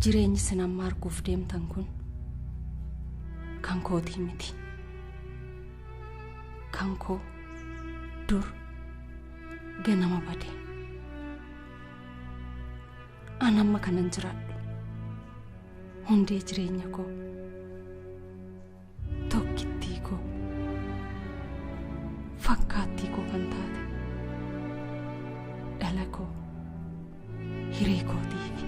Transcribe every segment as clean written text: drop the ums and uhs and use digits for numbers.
Jireenyi isin amma arguuf deemtan kun kan kootii miti. Kan koo dur ganama bade. An amma kanan jiraadhu hundee jireenya koo tokkittii koo fakkaattii koo kan taate dhala koo hiree kootiifi.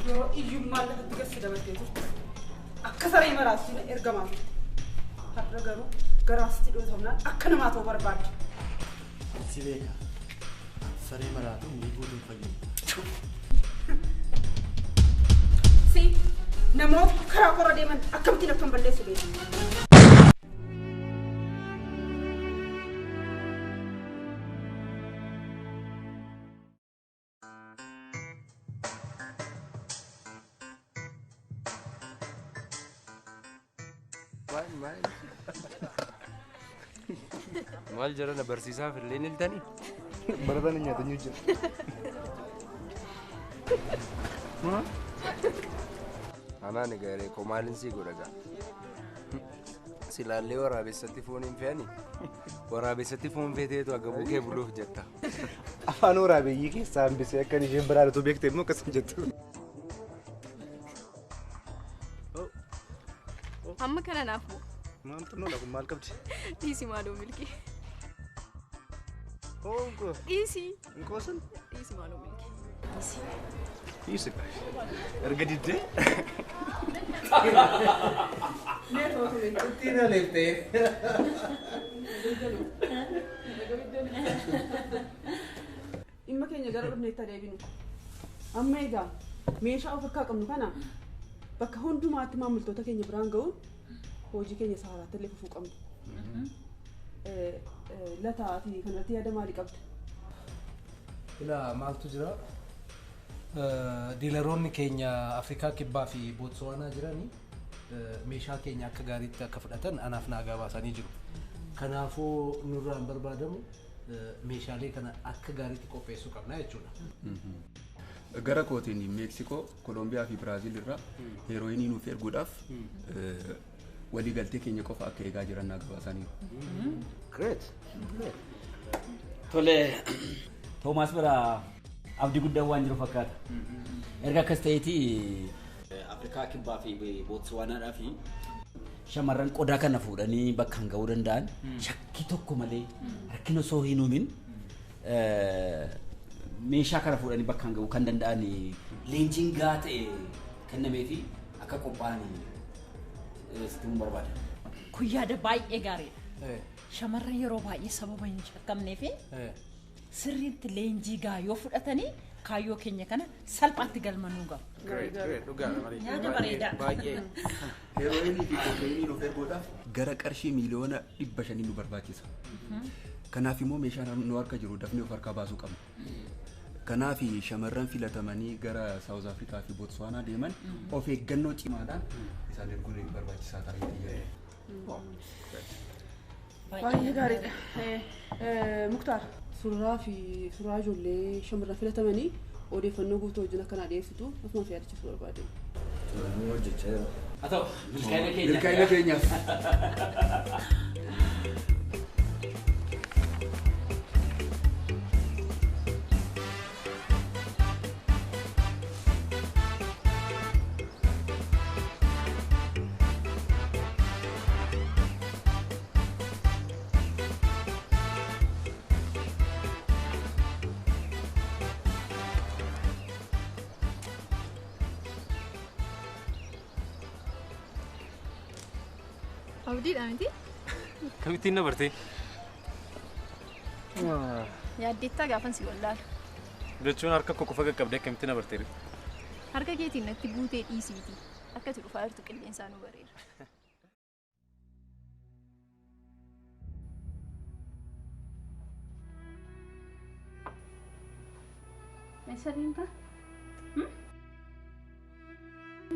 Yeroo iyyummaan lafatti gadi dabartee turte akka saree maraatti ergamaa turte. Har'a garuu garaasitti dhootamnaan akka namaa ta'uu barbaadde. Si beeka. Saree maraatu miiguutu hin fayyadu. Si namoota karaa korra deeman akkamittiin akkan balleessu beeku. Maal jarana barsiisaaf illee ni iltanii? Barataan hin nyaatan jira. Anaan egaa koo maalin sii godha gaa? Silaallee waraabessatti foon hin fe'anii? Waraabessatti foon feeteetu agabuu kee buluuf jetta. Afaan waraabeyyii keessaa hambisee akka isheen biraa dhatu beekte immoo akkas hin jettu. Amma kana naaf bu'u. Maal xinnoodha kun maal qabdi? Dhiisi maaloo milkii. Honkoo. Dhiisi. Nkoosan? Dhiisi maaloo milkii. Dhiisi. Dhiisi. Erga diddee. Ittiin aleeftee. Dhimma keenya gara dhufneetti adeeminu. Amma egaa meeshaa of harkaa qabnu kana bakka hundumaatti maamiltoota keenya biraan ga'uun hojii keenya saaraatti illee fufuu qabnu. Lataa fi kanarratti yaada maalii qabda? Ilaa maaltu jira? Diilaroonni keenya Afrikaa Kibbaa fi Bootsuwaanaa jiranii meeshaa keenya akka gaariitti akka fudhatan anaaf naa gabaasanii jiru. Kanaafuu nurraa hin barbaadamu meeshaalee kana akka gaariitti qopheessuu qabna jechuudha. Gara kootiin Meeksikoo, Koolombiyaa fi Biraaziil irraa heerooyinii nuuf erguudhaaf waliigaltee keenya qofa akka eegaa jiran naa gabaasaniiru. Great. Tole Toomaas bira abdii guddaan waan jiru fakkaata. Erga akkas ta'eeti Afrikaa Kibbaa fi Bootsuwaanaadhaa fi shamarran qodaa kana fuudhanii bakka hin ga'uu danda'an shakkii tokko malee rakkina osoo hin uumin meeshaa kana fuudhanii bakka hin ga'uu kan danda'an leenjiin gahaa ta'e kennamee fi akka qophaa'an sitti himuu barbaada. Kun yaada baay'ee gaariidha. Shamarran yeroo baay'ee sababa hin shakkamnee fi sirriitti leenjii gahaa yoo fudhatanii kaayyoo keenya kana salphaatti galma nuu gahu. Yaada bareedaa. Baay'ee. Heerooyinii fi kookeenii nuuf erguudhaaf gara qarshii miiliyoona 500 nu barbaachisa. Kanaaf immoo meeshaan nu harka jiru dafnee of harkaa baasuu qabna. Kanaaf shamarran filatamanii gara Saawuz Afrikaa fi Bootsuwaanaa deeman of eeggannoo cimaadhaan isaan erguun barbaachisaa ta'a jedhee. Baay'ee gaariidha. Muktaar suuraa fi suuraa ijoollee shamarran filatamanii odeeffannoo guutuu wajjin akkanaa dhiyeessitu asumas yaadachiisuu barbaade. Hojjechaa jira. Haa ta'u milkaa'ina keenyaaf. Milkaa'ina keenyaaf. Abdiidha miti? Kamittiin na bartee? Yaaddeettaa gaafan si wallaalu. Jechuun harka koo qofa qaqqabdee akkamitti na bartee? Harka keetiin natti guutee dhiisiiti. Akka ati dhufaa jirtu qilleensaa nu bareera. Eessa deemta?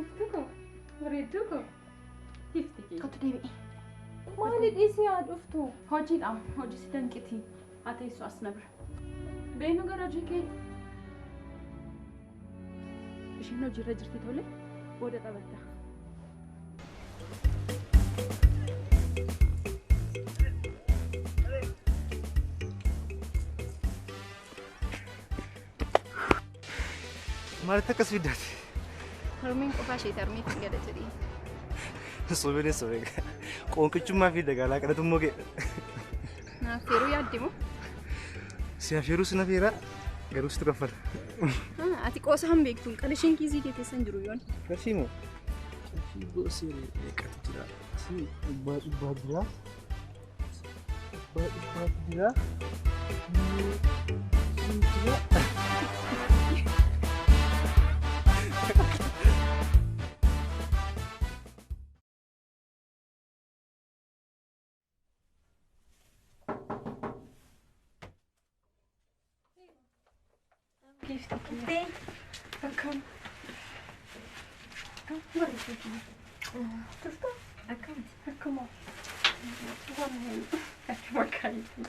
Iftuu koo, bareedduu koo. Ifti kee. Kottu deebi'i. Maali dhiisii haa dhuftu? Hojiidha. Hojii si danqiti. Haa teessu as na bira. Beenu gara hojii kee. Isheen hojiirra jirti tole booda taphatta. Maalitti akkas fiddaati? Harmeen qofaa ishee harmeetti gala jedhee. Sobee sobee qoonqichummaa fi dagaalaa kadhatu immoo kee. Naaf feeruu yaaddi moo? Si afeeruu si nafeeraa garuu situ kaffala. Ati qoosa hin beektu qarshiin kiisii kee keessa hin jiru yoon. Qarshii moo? Qarshii gosa meeqatu jira? Si dhibbaa dhibbaa jira. Dhibbaa dhibbaatu jira. Jira. Akkam. Turta? Akkam. Akkuma. Akkuma kaayyoo.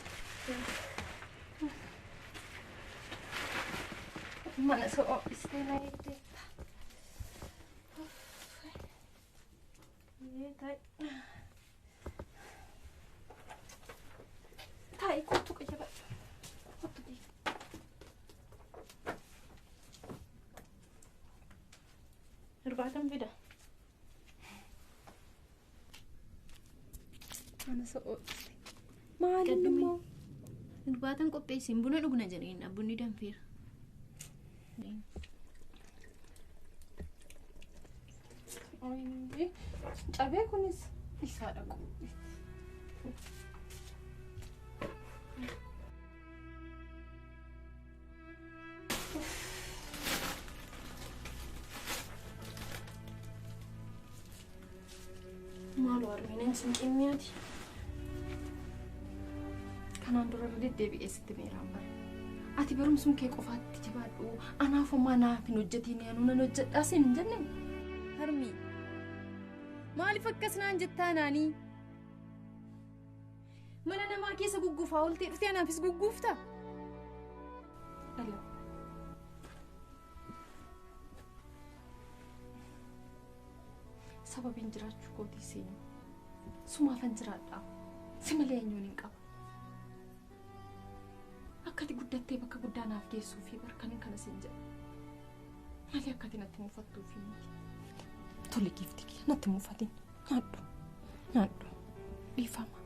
Mana soo istee na eegdeetta. Taa'i kottu qayyabadhu. Kottu deemi. Irbaatan fida. Mana soo maali immoo? Irbaatan qopheessin buna dhugna jedheen bunni danfeera. Cabee kunis isaa dhaqu. Maaloo harmeen sinqimmiyaati. Kanaan dura irra deddeebi'ee sitti meeraan bara. Ati barumsuun kee qofaatti jabaadhu. Anaaf homaa naaf hin hojjetiin anuu nan hojjedhaa siin hin jenne. Harmii maaliif akkas naan jettaa naanii? Mana namaa keessa gugguufaa ooltee dhuftee anaafis gugguufta? Dhala. Sababiin jiraachuu kootii seenu. Sumaafan jiraadha. Si malee eenyuun hin qaba. Akka ati guddattee bakka guddaa naaf geessuu fi barkan kana siin jedha. Malee akka ati natti mufattuu fi miti. Tole giifti kiyya natti mufatin. Nyaadhu. Nyaadhu. Dhiifama.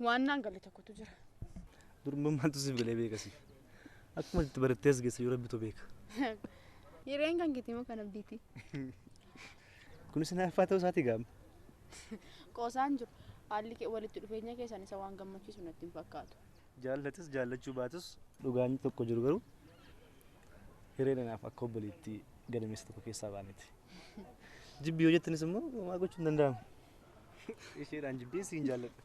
Waan naan galle tokkotu jira. Durbummaantu siif galee beekasi. Akkuma itti barattee as geesse yoo rabbitu beeka. Hireen kan keetii moo kan abdiiti? Kunis hinaaffaa ta'uu isaatii gaama. Qoosaan jiru. Haalli walitti dhufeenya keessan isa waan gammachiisu natti hin fakkaatu. Jaallatis jaallachuu baatus dhugaan tokko jiru garuu hireen anaaf akka obboleettii gadameessa tokko keessaa baaneeti. Jibbii yoo jettanis immoo homaa gochuu hin danda'amu. Isheedhaan jibbee siin jaalladha.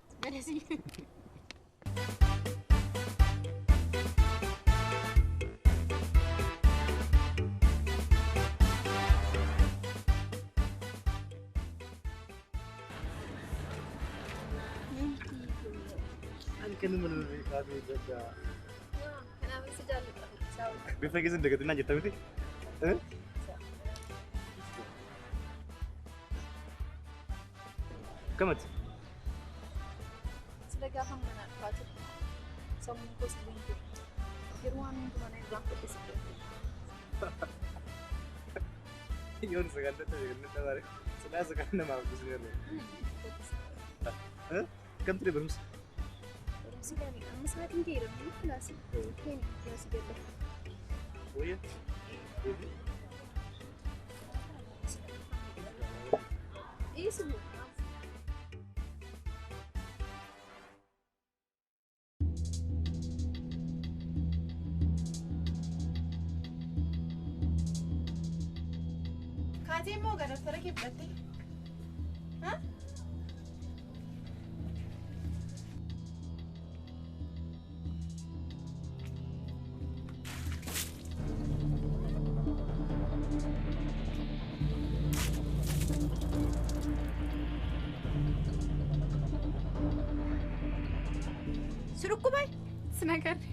Ani kan nama beekaa beekaa. Kanaaf si jaalladha. Bifa keessan dagatinaa jetta miti? Akkamati? Sila gaafa manaa dhufaa turte sammuun koo sirrii hin jiru. Yeroo waan hundumaa na irraan fudhe si jedhu. Yoon sagal dadhabe kan dadhabaare silaa sagal namaaf gusneerre. Akkam ture barumsi? Barumsi gaariidha. Amma sa'aatiin ga'eera malee kilaasii keenya kilaasii galla. Wayya? Dhiisi. Kaatee immoo gara daftara kee fudhattee? Si dhukkubay? Sin agarre.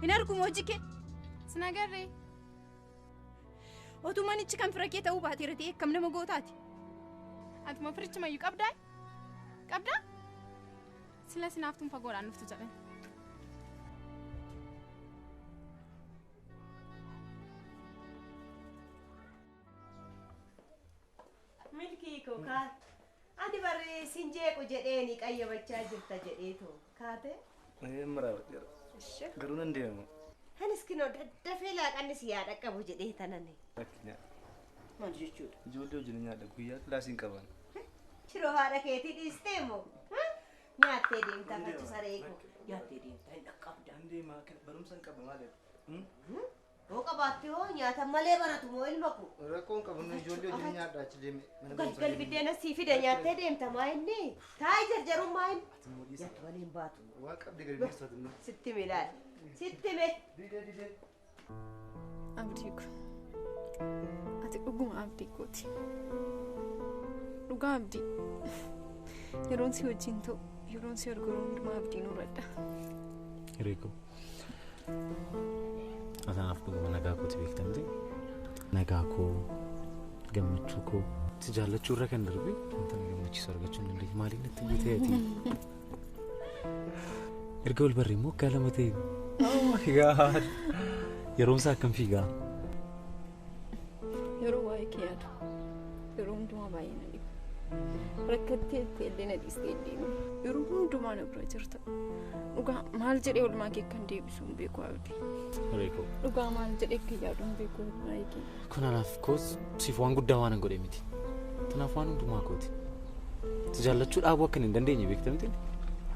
Hin argumu hojii kee? Sin agarre. Otuu manichi kan fira kee ta'uu baateera ta'e akkam nama gootaati? Atuma firichi mayyuu qabdaa? Qabdaa? Sila sinaaftuun fagoodhaan dhuftu jedhan. Milkii koo kaate. Ani barri sin jeequ jedheeni qayyabachaa jirta jedheetoo kaate. Maraabadheera. Garuu nan deema. Anis kinoo daddafee laaqanni si yaa dhaqqabu jedhee tanani. Rakkina. Maal jechuudha? Ijoollee wajjin nyaadha guyyaa kilaasii hin qaban. Shiroo haadha keetii dhiistee moo? Nyaattee deemtaa fachu saree koo. Nyaattee deemtaa hin dhaqqabda. Nan deema barumsa hin qaba maal Hoo qabaatte hoo nyaata malee baratu moo ilma koo? Rakkoo hin qabu ijoollee wajjin nyaadha achi deeme. Galgal biddeena sii fida nyaattee deemta maa inni? Taayi jarjaruun maa inni? Nyaatu malee hin baatu. Waa qabdi gadi dhiistu ati. Sitti milaal. Sitti mee. Abdii koo. Ati dhuguma abdii kooti. Dhugaa abdii. Yeroon si wajjin ta'u yeroon si argu yeroo hundumaa abdii nurradha. Hiree koo. Anaaf dhuguma nagaa kooti beekta miti. Nagaa koo gammachuu koo si jaallachuu irra kan darbe wanta na gammachiisu argachuu hin dandeenye maaliin natti buutee ati? Erga wal barree immoo waggaa 2 ta'e. Oh my God! Yeroon isaa akkam fiigaa? Yeroo waa'ee kee yaadu yeroo hundumaa baay'ee na dhiba. Rakkattee illee na dhiistee hin deemne. Yeroo hundumaa na bira jirta. Dhugaa maal jedhee oolmaa kee kan deebisu hin beeku abdii. Hiree koo. Dhugaa maal jedhee akka yaadu hin beeku waa'ee kee. Kun anaaf koos siif waan guddaa waan hin godhe miti. Kanaaf waan hundumaa kooti. Si jaallachuu dhaabuu akka hin dandeenye beekta miti.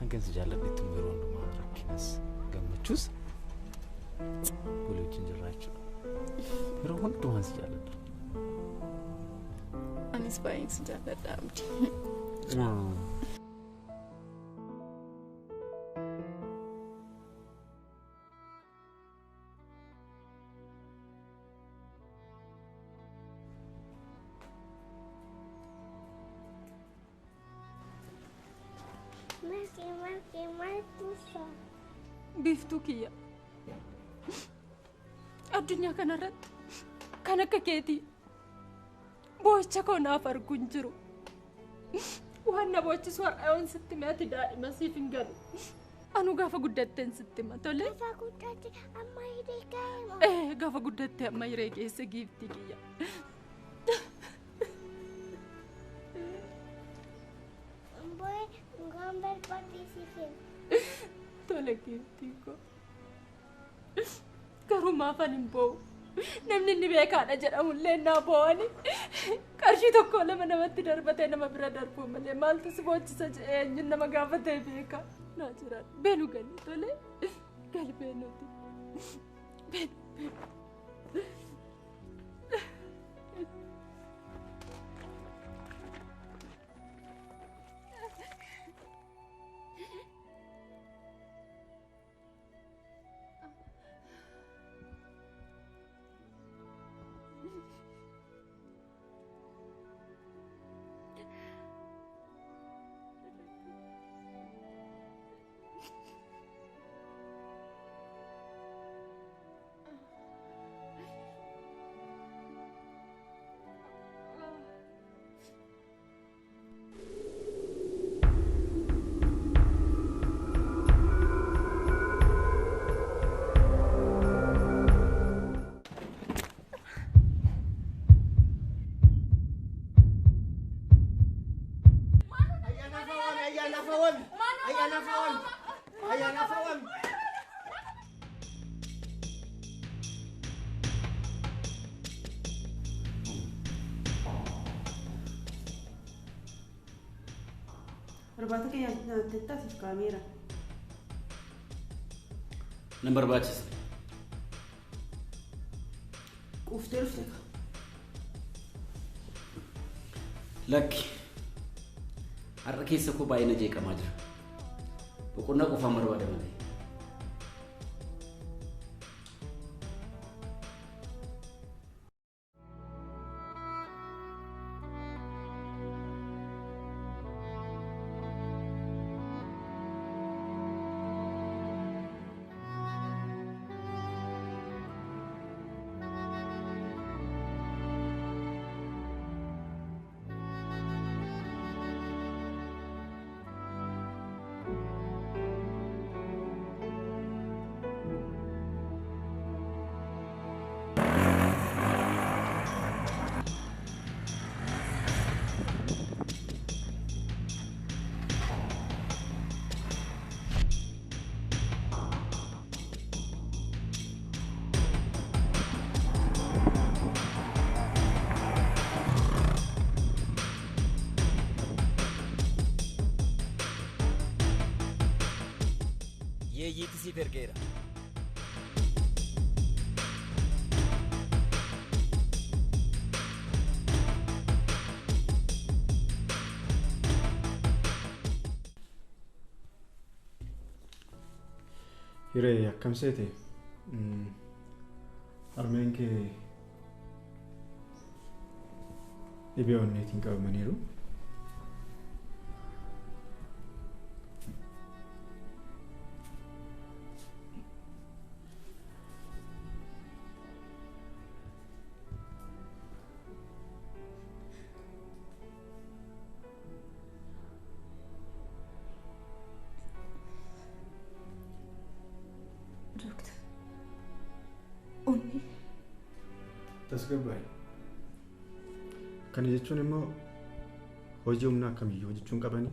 Hangan si jaalladhetti immoo yeroo hundumaa rakkinas gammachuus walii wajjin jirra jechuudha. Yeroo hundumaa si jaalladha. Anis baay'een si jaalladha abdii. Biiftuu kiyya. Addunyaa kanarratti kan akka keetii boo'icha koo naaf argu hin jiru. Waan na boochisu har'a yoon sitti hime ati daa'ima siif hin galu. Anu gaafa guddatteen sitti hima tole. Gaafa guddatte amma hiree ga'e. Gaafa guddatte amma hiree geesse giiftii kiyya. Boy, waan barbaade si kenna. Tole giiftii koo. Garuu maafan hin boo'u. Namni inni beekaadha jedhamullee naa boo'ani. Qarshii 1 2 namatti darbatee nama bira darbuu malee maaltu si boochisa jedhee eenyuun nama gaafatee beeka. Naa jiraadha. Beenu gali tole. Gali beenuti. Beenu beenu. Irbaata kee nyaattettaa siif kaameera. Nan barbaachisa. Quuftee dhufte kaa. Lakki har'a keessa koo baay'ee na jeeqamaa jira. Boqonnaa qofaan barbaada malee. Yeeyyiitti siif ergeera. Hiree akkam seete? Harmeen kee dhibee onneetiin qabamaniiru. Doktor, onni Tasgabbaa'e. Kana jechuun immoo hojii humnaa akkamiyyuu hojjechuu hin qabani,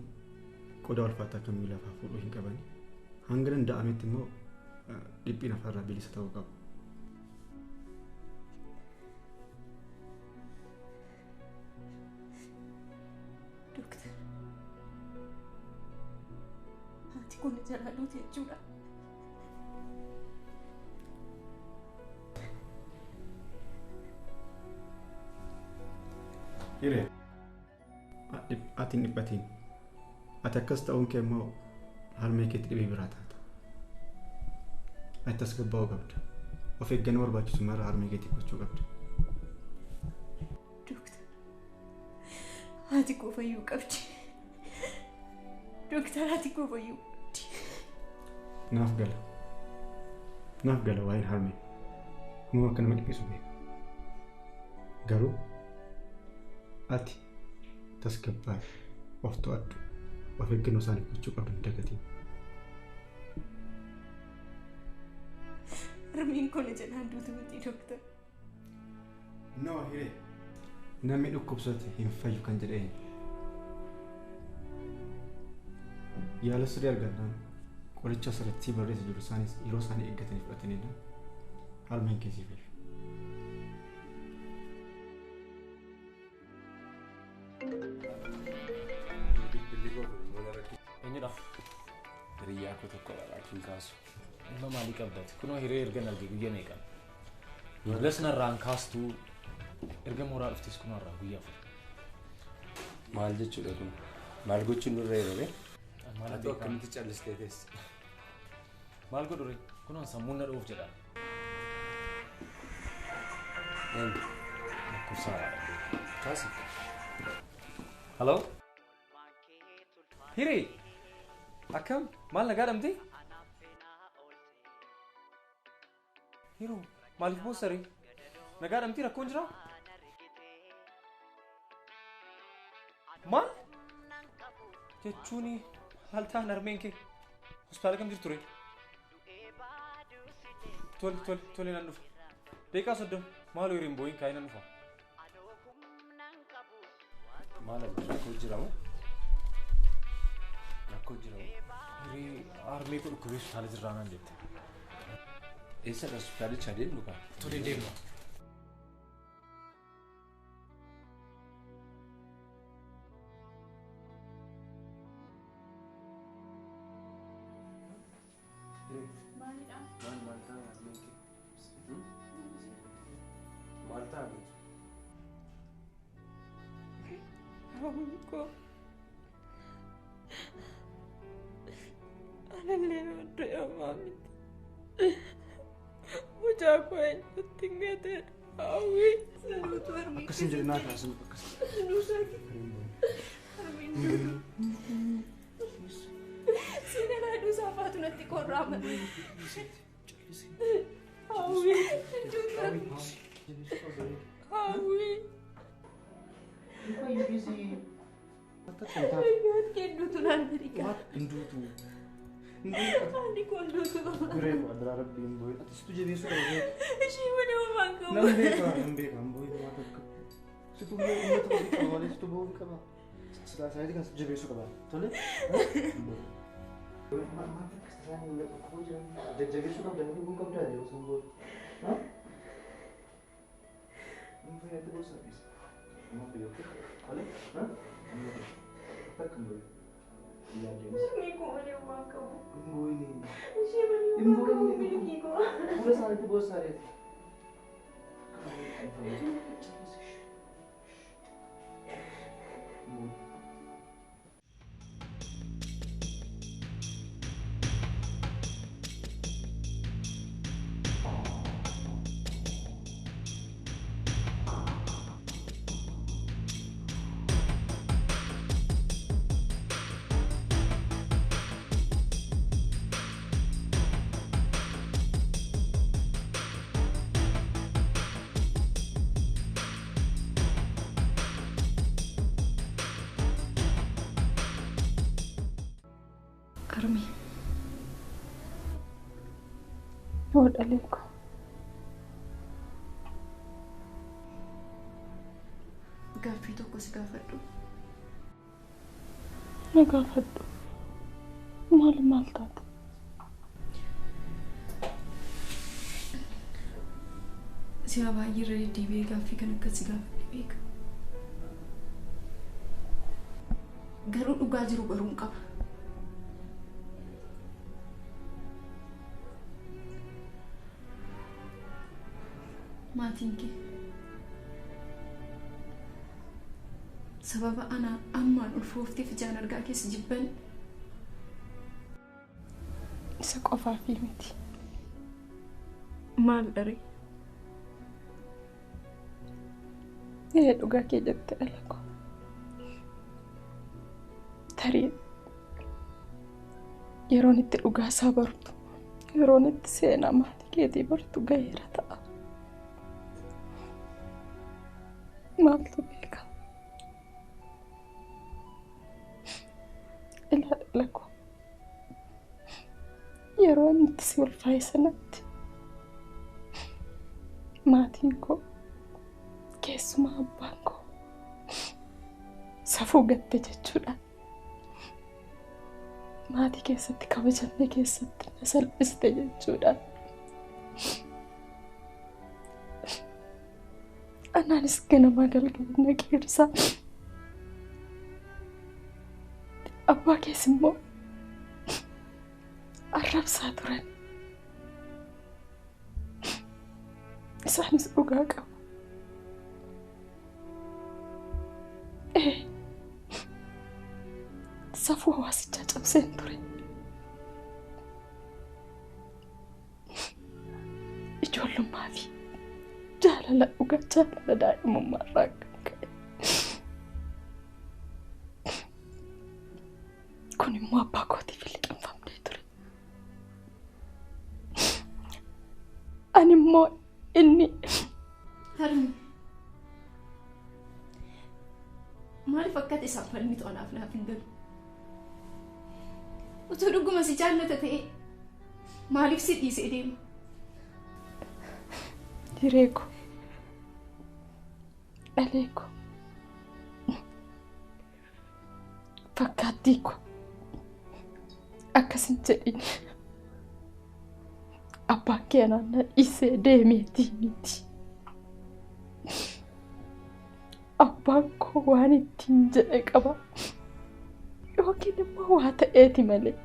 qodaa ulfaataa kamiyyuu lafaa fuudhuu hin qabani. Hanga danda'ametti immoo dhiphina afaarraa bilisa ta'uu qabu. Doktor, haati kun na jalaa duute jechuudha. Hiree, ati hin dhiphatiin. Ati akkas ta'uun kee immoo harmee keetti dhibee biraa taata. Ati tasgabbaa'uu qabda. Of eeggannoo barbaachisu mara harmee keetiif gochuu qabda. Doktor, haati koo fayyuu qabdi. Doktor, haati koo fayyuu qabdi. Naaf gala. Naaf gala waa'een harmee. Uumama akka nama dhiphisu beeka. Garuu ati tasgabbaa'i, of to'adhu, of eeggannoo isaaniif gochuu qabdu hin dagatiin. Harmeen koo na jalaan duutu miti doktor. No, Hiree. Namni dhukkubsate hin fayyu kan jedhe eenyu? Yaala sirrii argannaan qoricha asirratti barreessa jiru isaanis yeroo isaanii eeggatanii fudhatanidha. Harmeen kee sii fayyu. Eenyudha? Hiriyyaa koo tokkodha laakiin kaasu. Dhimma maalii qabdati? Kunoo hiree erga arge guyyaa meeqa? Bilbilas narraan kaastuu erga mooraa dhuftes kunoo har'aa guyyaa afur. Maal jechuudha kun? Maal gochuun nurra yeroo ree? Maal Ati akkamitti callistee teesse? Maal godhu ree? Kunoo sammuun na dhoof jedha. Eenyu? Lakkoofsa Kaasi. Hello? Hiree! Akkam? Maal nagaa dhabdee? Hiroo, maaliif boossa ree? Nagaa dhabdee rakkoon jiraa? Maal? Jechuun maal ta'an harmeen kee? Hospitaala kam jirtu ree? Tole, tole, tole nan dhufa. Daqiiqaa 30 maaloo hireen boo'iin kaa'ee nan dhufa. Maal abdii rakkoo jira moo? Rakkoo jira moo? Hiree harmee koo dhukkubee hospitaala jirraa naan jette. Eessadha hospitaalicha deemnu kaa? Tole deemna. Maal maal ta'a harmeen kee? Maal ta'a beektu? Hawwii koo. Anallee du'e homaa miti. Mucaa koo eenyutti hin gateedha. Hawwii. Akkas hin jedhin naa kaasin akkas. Seenaa duusaa faatu natti qorraama. Hawwii. Hawwii. Hinduutu naan jedhi. Hinduutu. Ani kun hinduutu. Guree koo adda rabbi hin boo'in. Ati situ jabeessuu qaba. Ishii malee homaa qabu. Nan beeka nan beeka hin boo'in waa takka. Situ uummata ofii qaba malee situ boo'uu qaba. Silaa isaaniitii kan situ jabeessuu qaba. Tole. Maal akkas isaan hin qabu jiran jajjabeessuu qabda inni kun qabdaa yeroo isaan boo'u. Hin fayyadu gosa dhiisa. Amma fayyadu. Tole. Takka hin boo'in. Harmee koo malee homaa qabu. Hin boo'in. Ishee malee homaa qabu milkii koo. Fuula isaaniitti boossa areeti. Harmee. Yoo dhalee koo. Gaaffii tokko si gaafadhu. Na gaafadhu. Maal maal taate? Si'a baay'ee irra deddeebi'ee gaaffii kan akkas si gaafadhe beeka. Garuu dhugaa jiru baruun qaba. Maatiin kee sababa ana ammaan ulfoofteef ijaan argaa keessa jibban isa qofaafii miti. Maal dharee? Ee dhugaa kee jette dhala koo. Tarii yeroon itti dhugaa isaa bartu, yeroon itti seenaa maatii keetii bartu gaheera ta'a. Maaltu beeka? Ilaa dhala koo. Yeroo inni itti si ulfaa'e sanatti maatiin koo keessumaa abbaan koo safuu gatte jechuudha. Maatii keessatti kabajamne keessatti na salphiste jechuudha. Anaanis ganamaa galgala na geersa. Abbaa kees immoo arrabsaa turan. Isaanis dhugaa qabu. Safuu hawaasichaa cabseen ture. Ijoollummaa fi jaalala dhugaa jaalala daa'imummaa irraa kan ka'e. Kun immoo abbaa kootiif liqimfamnee ture. Ani immoo inni Harmi. Maaliif akkati isaaf falmitu anaaf naaf hin galu? Utuu dhuguma si jaallata ta'e maaliif si dhiisee deema? Hiree koo, dhalee koo, fakkaattii koo akkas hin jedhin. Abbaan kee anaan na dhiisee deemeetii miti. Abbaan koo waan ittiin jedhe qaba. Yookiin immoo waa ta'eeti malee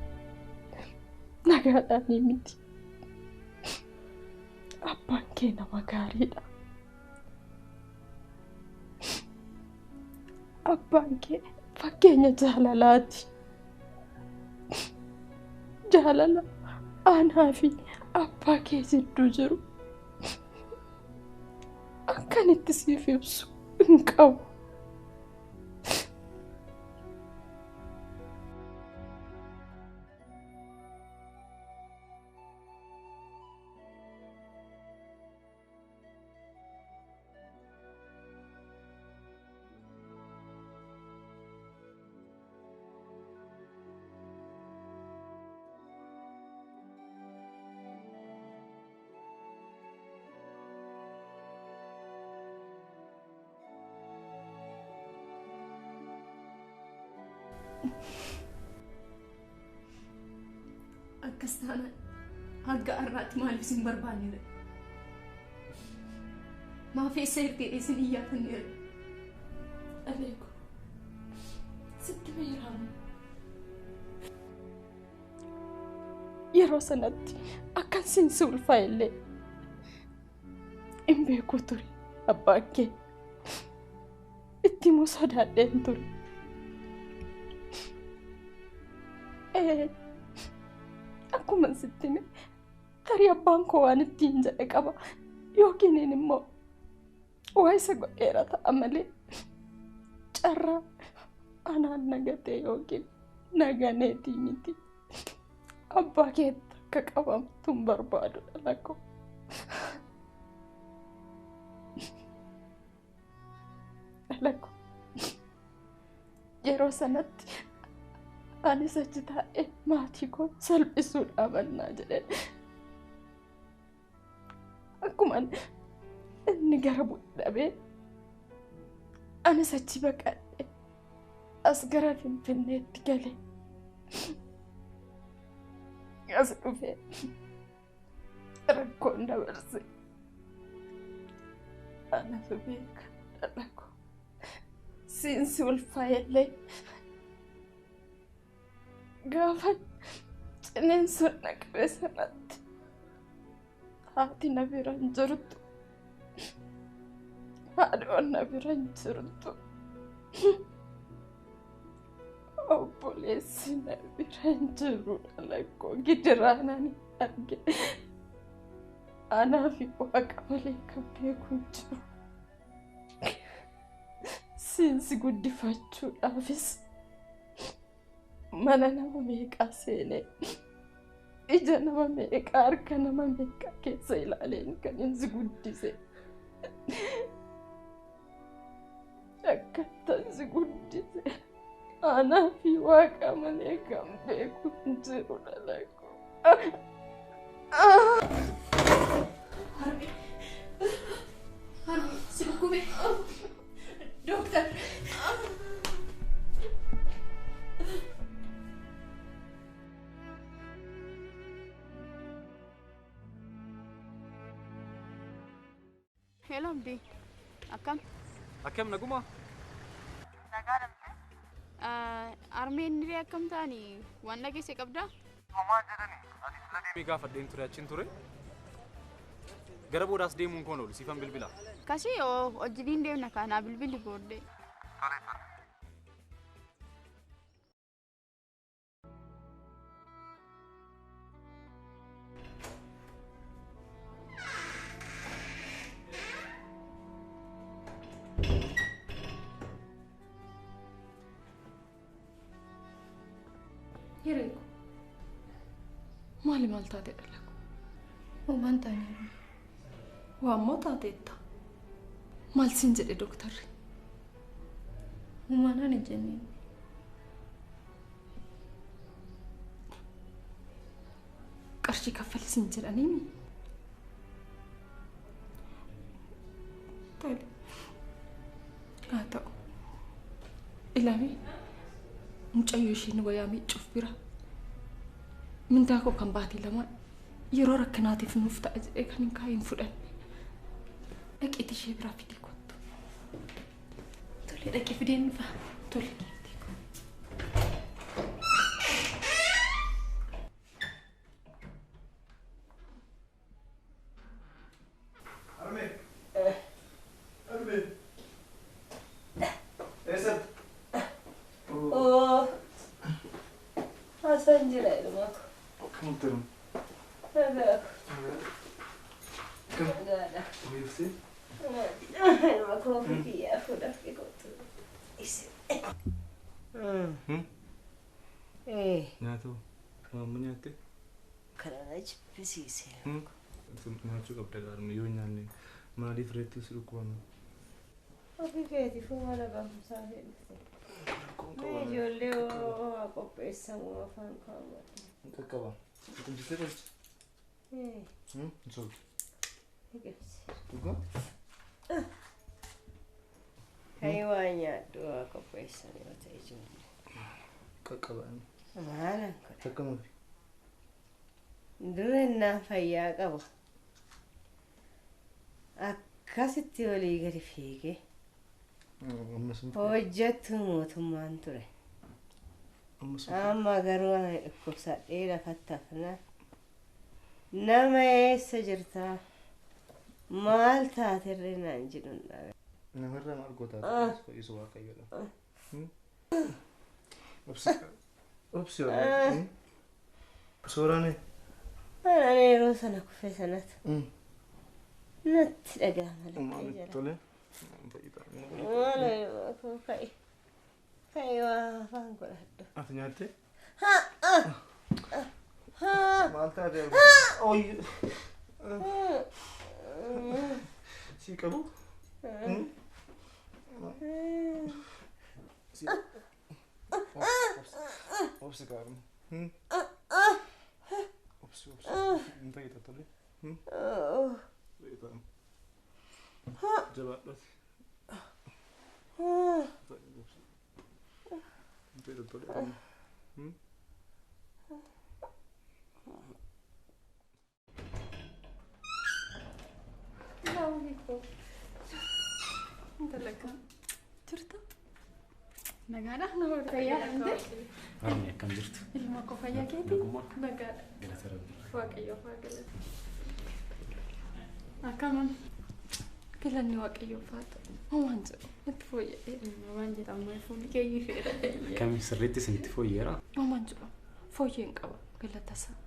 nagaadhaan miti. Abbaan kee nama gaariidha. Abbaan kee fakkeenya jaalalaati. Jaalala anaa fi abbaa kee jidduu jiru akkan itti siif ibsu hin qabu. Akkas taanaan hanga har'aatti maaliif isin barbaanneera? Maaf eessa ergee isin iyyaafanneera? Aleeko, sitti meeraamu. Yeroo sanatti akkan siin si ulfaa'e illee hin beeku ture abbaan kee. Itti immoo sodaadheen ture. Akkuma sitti hime tarii abbaan koo waan ittiin jedhe qaba yookiin immoo waa isa godheera ta'a malee carraa anaan nagatee yookiin naganeetii miti. Abbaa keetti akka qabamtu hin barbaadu dhala koo. Dhala koo yeroo sanatti anis achi taa'ee maatii koo salphisuu dhaabannaa jedheen. Akkuma inni gara bu'e dhabee anis achi baqadhee as gara Finfinneetti galee as dhufee rakkoon dabarse. Anatu beeka dhala koo. Siinsi ulfaa'ellee gaafa ciniinsuun na qabe sanatti haati na bira hin jirtu, haadhoon na bira hin jirtu, obboleessi na bira hin jiru dhala koo. Gidiraa nani arge anaa fi waaqa malee kan beeku hin jiru. Siinsi guddifachuudhaafis mana nama meeqaa seenee ija nama meeqaa harka nama meeqaa keessa ilaaleen kan inni guddise. Akkattan si guddise anaa fi waaqa malee kan beeku hin jiru dhala koo. Harmee, harmee, si dhukkube. Dooktar. Hello, Abdi. Akkam? Akkam naguma? Armeen diree akkam ta'anii waan dhageesse qabdaa? Homaa jedhani ati sila deemee gaafadheen ture achiin ture. Gara boodaas deemuun koon oolu siifan bilbila. Kasii hojii deemna kanaa bilbilli booddee. Tole tole. Hireeko, maali maal taate dhala koo? Homaan taane. Waammoo taateetta. Maal siin jedhe dooktarri? Homaan ani jenneen. Qarshii kaffali siin jedhaniimi? Tole. Haa ta'u. Ilaami mucayyoo isheen wayaa miiccuuf bira mindaa koo kan baate lamaan yeroo rakkinaatiif nuuf ta'a jedhee kan hin kaa'in fudhanne. Dhaqeeti ishee biraa fidee kottu. Tole dhaqee fideen dhufa. Tole. Obsi. Ilma koo kiyyaa fuudhaaf kootu. Nyaatu. Maamma nyaatte? Kana na jibbisiise. Nyaachuu qabda gaarummaa yoo nyaanne maaliif reetti si dhukkubame? Ofii keetiifuu mana barumsaa dhufte. Ijoollee waa qopheessamu afaan kaawwatu. Qaqqaba. Dhukkubsitee qoricha? Hin soobdu. Liqimsi. Dhugaa? Kayi waa nyaadhu waa qopheessan yoo ta'e ijoollee. Qaqqabaan. Maalan godha? Takka mafi. Dura innaan fayyaa qaba. Akkasitti olii gadi fiigee. Hojjettu mootummaan ture. Amma garuu ani dhukkubsadhee lafatti hafnaan. Nama eessa jirtaa? Maal taaterree naan jedhuun dhabe. Namarraa maal gootaa fayyisu waaqayyoodha. Obsi. Obsi waaqayyo. Suuraan. Ani yeroo sana kufe sanatu. Natti dhaga'ama lakkee jala. Tole. Maal koo ka'i. Ka'i waa afaan godhadhu. Ati nyaatte? Maal taate? Oyi. Si qabu? Si. Obsi qabu. Obsi obsi. Hin fayyada tole. Fayyada. Jabaadhati. Hin fayyada tole. Intala jirta? Nagaadha? Fayyaa dhabde? Harmi akkam jirtu? Ilma koo fayyaa keetii? Nagaadha. Galata Rabbii. Waaqayyoof haa galatu. Akkam? Galanni Waaqayyoof haa ta'u. Homaan jedhu natti fooyya'ee. Waan jedhamu fuulli kee ifeera. Akkami sirriitti isinitti fooyyeera? Homaan jedhu fooyyee hin qaba galata isaa.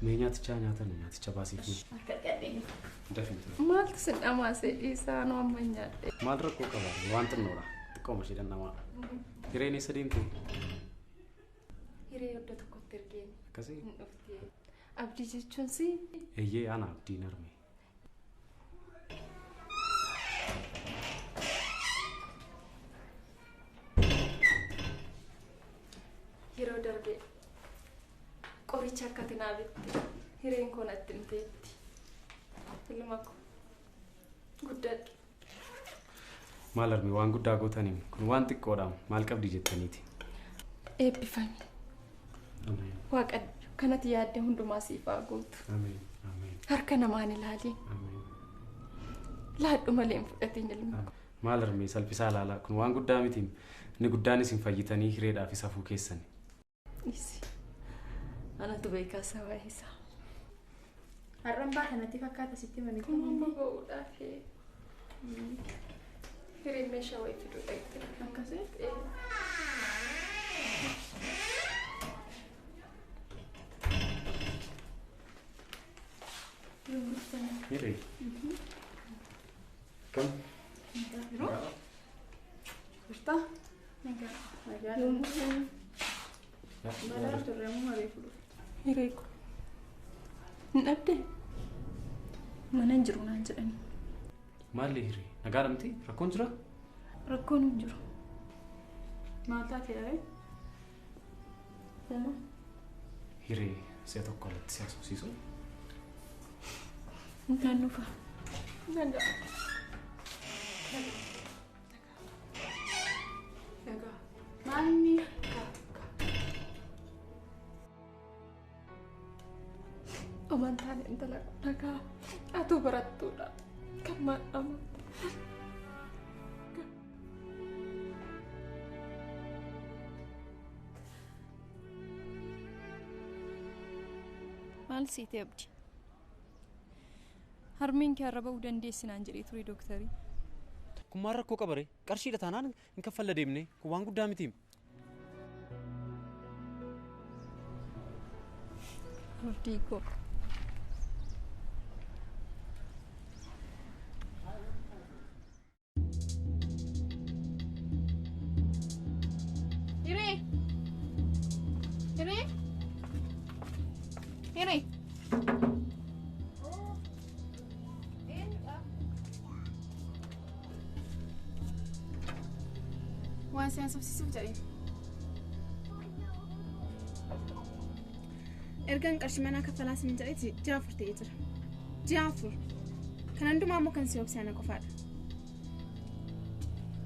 Mee nyaaticha nyaatan nyaaticha baasiif. Akka gadheen. Dafintu. Maaltu sin dhamaasee dhiisaa nu amma nyaadhe. Maal rakkoo qaba? Waan xinnoodha. Xiqqooma ishee dhandhamaa. Hireen eessa deemte? Hiree iddoo tokkotti ergeen. Akkasii? Hin dhufte. Abdii jechuun si? Eeyyee ana abdiin arme. Yeroo darbe qoricha akka ati naa bitte hireen koo natti himteetti. Ilma koo guddadhu. Maal arme waan guddaa gootaniin kun waan xiqqoodha maal qabdi jettaniiti. Eebbifami. Waaqayyo kanatti yaadde hundumaa siif haa guutu. Ameen. Ameen. Harka namaan ilaali. Ameen. Laadhu malee hin fudhatin ilma koo. Maal arme salphisaa ilaalaa kun waan guddaa miti. Inni guddaan isin fayyitanii hireedhaaf safuu keessani. Isi. Anatu beekaa sabaa isaa. Har'aan baa kanatti fakkaata sitti mani. Kun amma ba'uudhaaf hireen meeshaa wayii fiduu dhaqxe. Akkasii? Hiree. Kam? Yeroo? Jirtaa? Nagaa. Nagaa. Maal turre ammoo reefu dhufe. Hiree koo. Hin dhabdee? Mana hin jiru naan jedhani. Maalli hiree? Nagaadha miti? Rakkoon jira? Rakkoon hin jiru. Maal taate dhabee? Uumaa. Hiree si'a tokko alatti si haasofsiisu. Naan dhufa. Nagaa. Nagaa. Maalni? Amantaan intala nagaa atuu barattuudha. Kan maal amante. Maal siite abdi? Harmeen kee har'a ba'uu dandeessi naan jedhee ture dooktarii. Kun maal rakkoo qaba ree? Qarshiidha taanaan hin kaffalla deemne kun waan guddaa miti. Abdii koo. Hiree. Waan si haasofsiisuuf jedheen. Ergaan qarshii manaa kaffalaa siin jedheeti ji'a 4 ta'ee jira. Ji'a 4. Kan hundumaa immoo kan si obse ana qofaadha.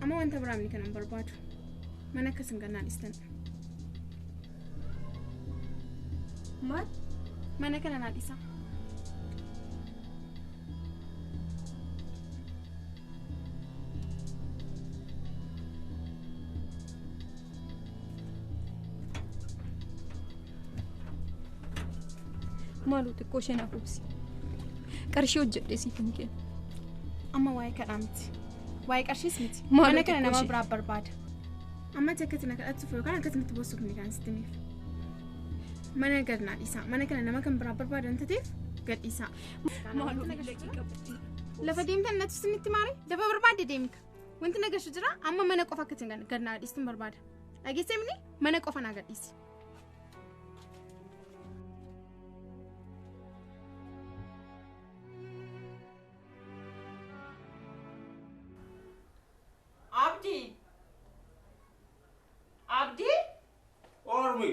Amma wanta biraamni kan hin barbaadu. Mana akkas hin gannaan dhiistan. Maal? Mana kana naa dhiisaa. Maaloo xiqqoo ishee naaf obsi. Qarshii hojjedhee siif hin kennu. Amma waa'ee kadhaa miti. Waa'ee qarshiis miti. Mana kana nama biraa barbaada. Amma akkatti na kadhattuuf yookaan akkatti natti boossuuf ni kan sitti himeef. Mana gad naa dhiisaa. Mana kana nama kan biraa barbaadan taateef gad dhiisaa. Maaloo daqiiqa. Lafa deemtan natti sinitti maare lafa barbaadde deemka. Wanti na gashu jira amma mana qofa akkatti gad naa dhiistuun barbaada. Dhageessee mini mana qofa naa gad dhiisi. Abdi! Abdi? Ormi!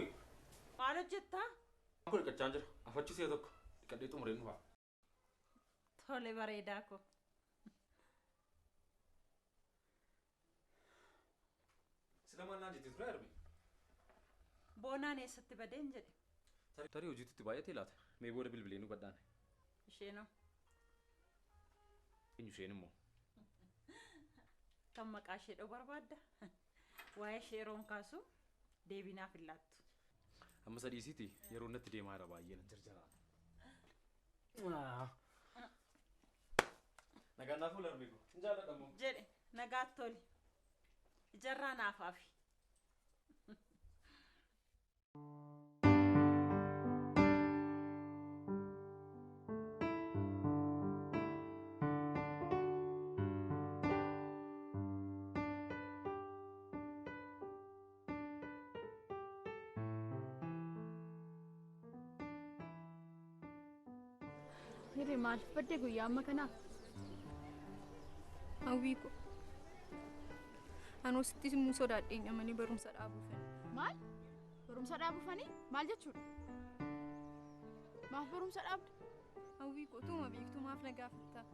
Maal hojjettaa? Kun dhiqachaa jira. Afachi si'a tokko dhiqadhee xumureen dhufa. Tole bareedaa ko. Sila maal naan jettee ture Armi? Boonaan eessatti badeen jedhe. Tarii hojiitu itti baay'atee laata? Mee booda bilbilee nu badhaane. Isheenoo? Eenyu isheen immoo? Kan maqaa ishee dha'u barbaadda. Waa'ee ishee yeroon kaasu deebii naaf hin laattu. Amma sadiisiiti yeroo natti deemaa jira baay'ee na jarjaraa. Nagaan naaf oola Armi ko. Hin jaalladha immoo. Jedhe nagaatti toli. Ijarraa naaf hafi. Hiree maaliif badde guyyaa amma kanaaf? Hawwii ko. Anoo sitti immoo sodaadheen amanii barumsa dhaabuufani. Maal? Barumsa dhaabuufani? Maal jechuudha? Maaf barumsa dhaabda? Hawwii ko utuma beektu maaf na gaafatta?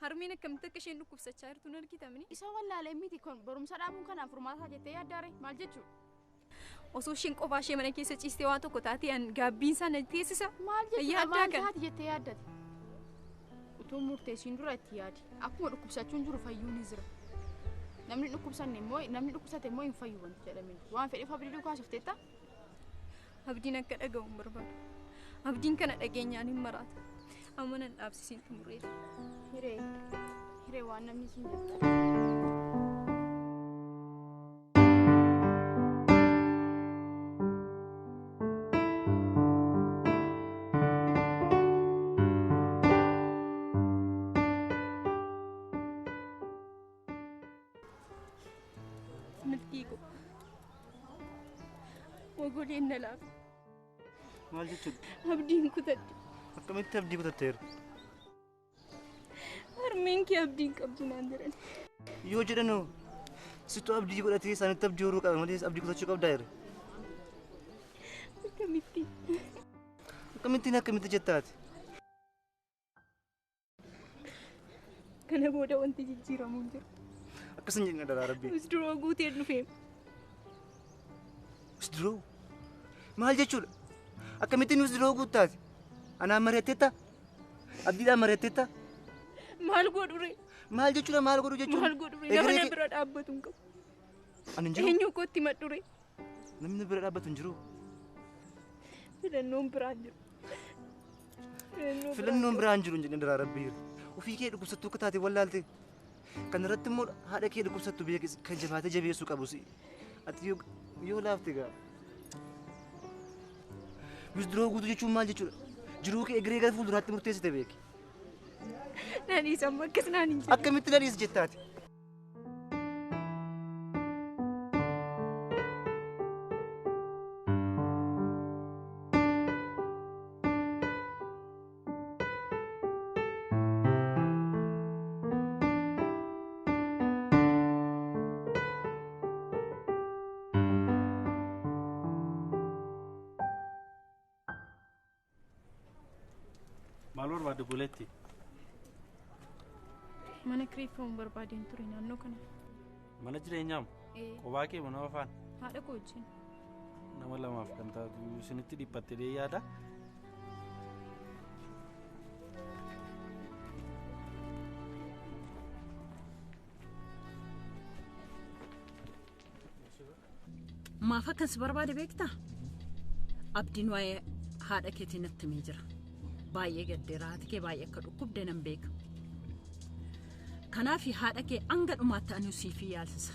Harmeen akkamitti akka isheen dhukkubsachaa jirtu hin argitamni? Isa wallaalee miti kun barumsa dhaabuun kanaaf furmaata jettee yaaddaare maal jechuudha? Osoo isheen qofaa ishee mana keessa ciistee waan tokko taatee an gaabbiin isaa na teessisa. Maal jechuudha? Maal taate jettee yaaddate? Utuu murteessiin dura itti yaadi. Akkuma dhukkubsachuun jiru fayyuun ni jira. Namni dhukkubsanne immoo namni dhukkubsate immoo hin fayyu wanti jedhamee. Waan fedheef abdii duukaa haasofteetta? Abdiin akka dhaga'u hin barbaadu. Abdiin kana dhageenyaan hin maraata. Amma nan dhaabsisiin xumureera. Hiree hiree waan namni siin jedhu. Milkii ko. Ogoleen na laafe. Maal jechuudha? Abdiin kutadhe. Akkamitti abdii kutatteera? Harmeen kee abdiin qabdu naan jedhan. Yoo jedhanoo situ abdii godhatee isaanitti abdii horuu qaba malee abdii kutachuu qabdaa jira. Akkamitti? Akkamittiin akkamitti jettaati? Kana booda wanti jijjiiramu hin jiru. Akkas hin jedhin adaraa Rabbii. Usduroo guuteen dhufee. Usduroo? Maal jechuudha? Akkamittiin usduroo guuttaati? Anaan mari'atteetta? Abdiidhaan mari'atteetta? Maal godhure? Maal jechuudha maal godhu jechuudha? Maal godhure? Nama na bira dhaabbatu hin qabu. Ani hin jiru. Eenyu kootti madhure? Namni bira dhaabbatu hin jiru. Filannoon biraa hin jiru. Filannoon biraa hin jiru hin jedhin adaraa Rabbii. Ofii kee dhukkubsattuu akka taate wallaalte. Kan irratti immoo haadha kee dhukkubsattu kan jabaatee jabeessuu qabu si. Ati yoo laafte gaa. Wisduroo guutuu jechuun maal jechuudha? Jiruu kee egeree gara fuulduraatti murteessite beeki. Naan dhiisa amma akkas naan hin jedhin. Akkamitti na dhiisa jettaati? Maal barbaadde buletti? Mana kireeffamu barbaadeen ture naannoo kana. Mana jireenyaam? Kophaa kee moo nama faana? Haadha koo wajjin. Nama lamaaf kan taatu isinitti dhiphattee yaada. Maaf akkan si barbaade beektaa? Abdiin waa'ee haadha keetii natti himee jira. Baay'ee gaddeera, haati kee baay'ee akka dhukkubde nan beeka. Kanaaf haadha kee hanga dhumaatti ani siif yaalsisa.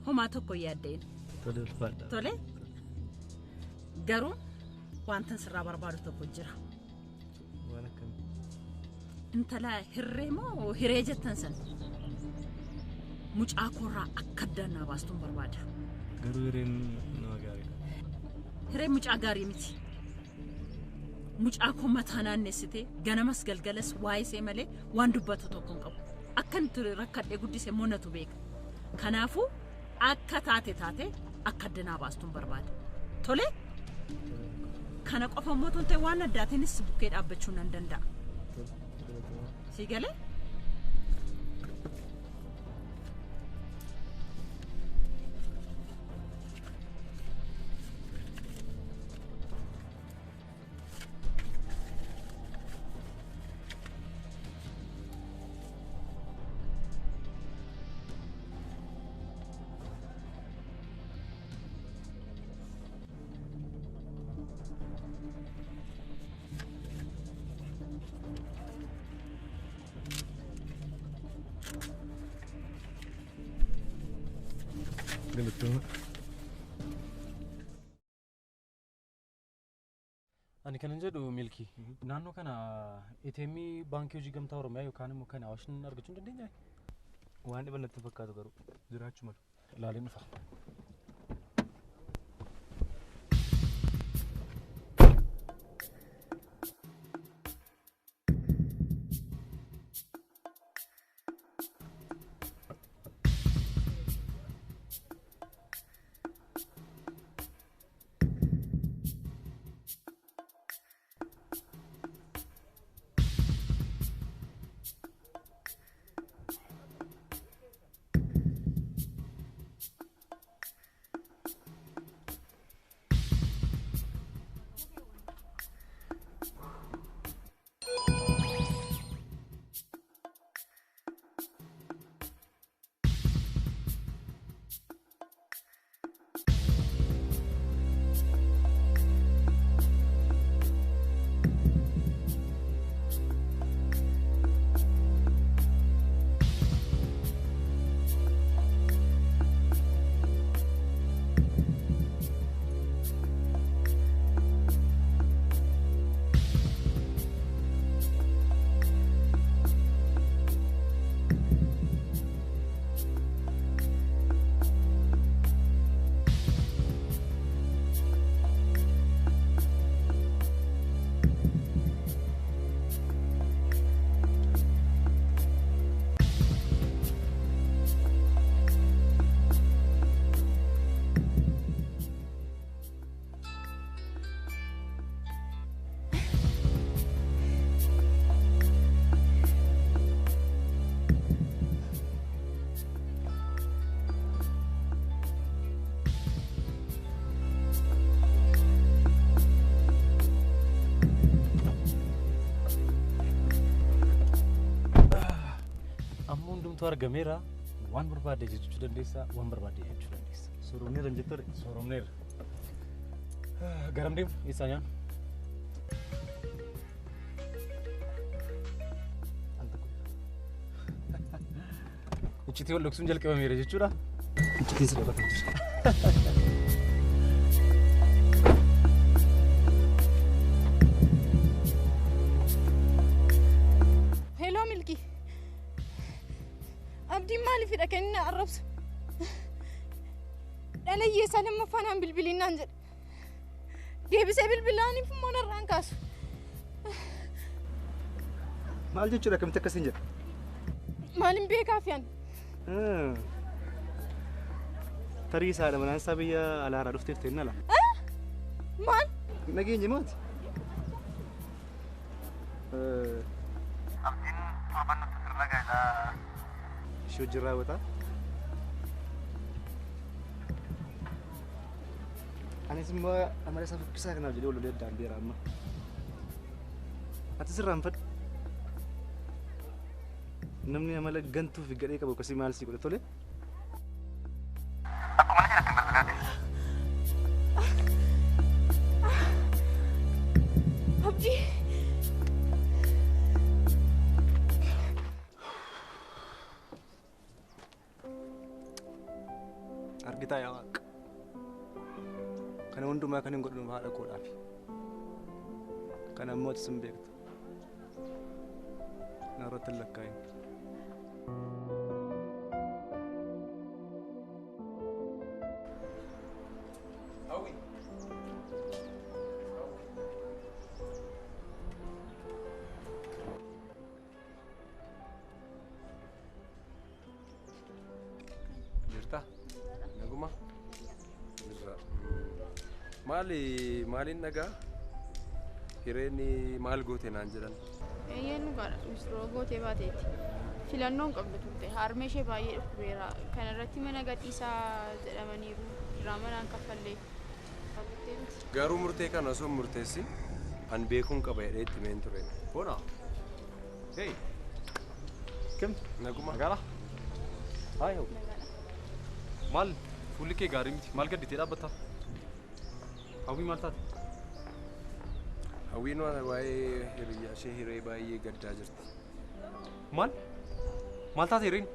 Homaa tokko hin yaadda'in. Tole ulfaadha. Tole. Garuu wantan sirraa barbaadu tokko jira. Waan akkamii? Intala hirree moo hiree jettan sana? Mucaa koorraa akka addaan naa baastuun barbaada. Garuu hireen nama gaariidha. Hireen mucaa gaarii miti. Mucaa koo mataa naannessitee ganamas galgalas waa'ee ishee malee waan dubbatu tokko hin qabu. Akka inni rakkadhee guddise immoo natu beeka. Kanaafuu akka taate taate akka adda naa baastuun barbaada. Tole? Kana qofa immoo otoo hin ta'in waan addaatiinis bukkee dhaabbachuu nan danda'a. Si galee? Ani kanan jedhu Milkii, naannoo kana ATM baankii hojii gamtaa Oromiyaa yookaan immoo kan Awaash argachuu hin dandeenyaa? Waan dhiban natti fakkaatu garuu jiraachuu malu. Ilaaleen dhufa. Hundumtuu argameera. Waan barbaadde jechuu dandeessa, waan barbaadde jechuu dandeessa. Sooromneera hin jettu? Sooromneera. Garam deemu? Eessaa nyaannu? Iccitii wal dhoksuun jalqabameera jechuudha. Iccitiin si dabalatee jira. Hello Milkii. Abdiin maaliifidha kan inni arrabsu? Dhala hiyyeessaa lammaffaa naan bilbiliin naan jedhe. Deebisee bilbilaaniif immoo narraan kaasu. Maal jechuudha akkamitti akkasiin jedha? Maalin beekaaf yaan? Tarii isaadha manaan isaa biyya alaaraa dhufteef ta'in ala. Maal? Nageenye maati? Abdiin torban nutti sirna gaa'elaa ishee wajjin raawwata. Anis immoo amala isaa fokkisaa kanaaf jedhee wal lolee addaan beera amma. Ati sirraanfadhu. Namni amala gantuu fi gadhee qabu akkasii maal sii godha tole? Abdii. Argitaa yaa Waaqa. Kana hundumaa kan hin godhu haadha koodhaafi. Kana ammoo ati sin beekta. Narratti hin lakkaa'in. Hawwi. Jirta? Naguma? Jirra. Maali maaliin dhagaa? Hireen maal goote naan jedhan? Eeyyeen dhugaadha. Misirroo gootee baateetti. Filannoon qabdu turte. Harmee ishee baay'ee dhukkubeera. Kana irratti mana gadhiisaa jedhamaniiru. Kiraa manaan kaffallee. Garuu murtee kana osoo hin murteessin an beekuun qaba jedhee itti himeen ture. Bona. Hey. Kim? Naguma. Nagaadha? Haay hoo. Maal fuulli kee gaarii miti. Maal gadditee dhaabbatta? Hawwii maal taate? Hawwiin waa'ee hiriyyaa ishee Hiree baay'ee gaddaa jirti. Maal? Maal taate Hireen?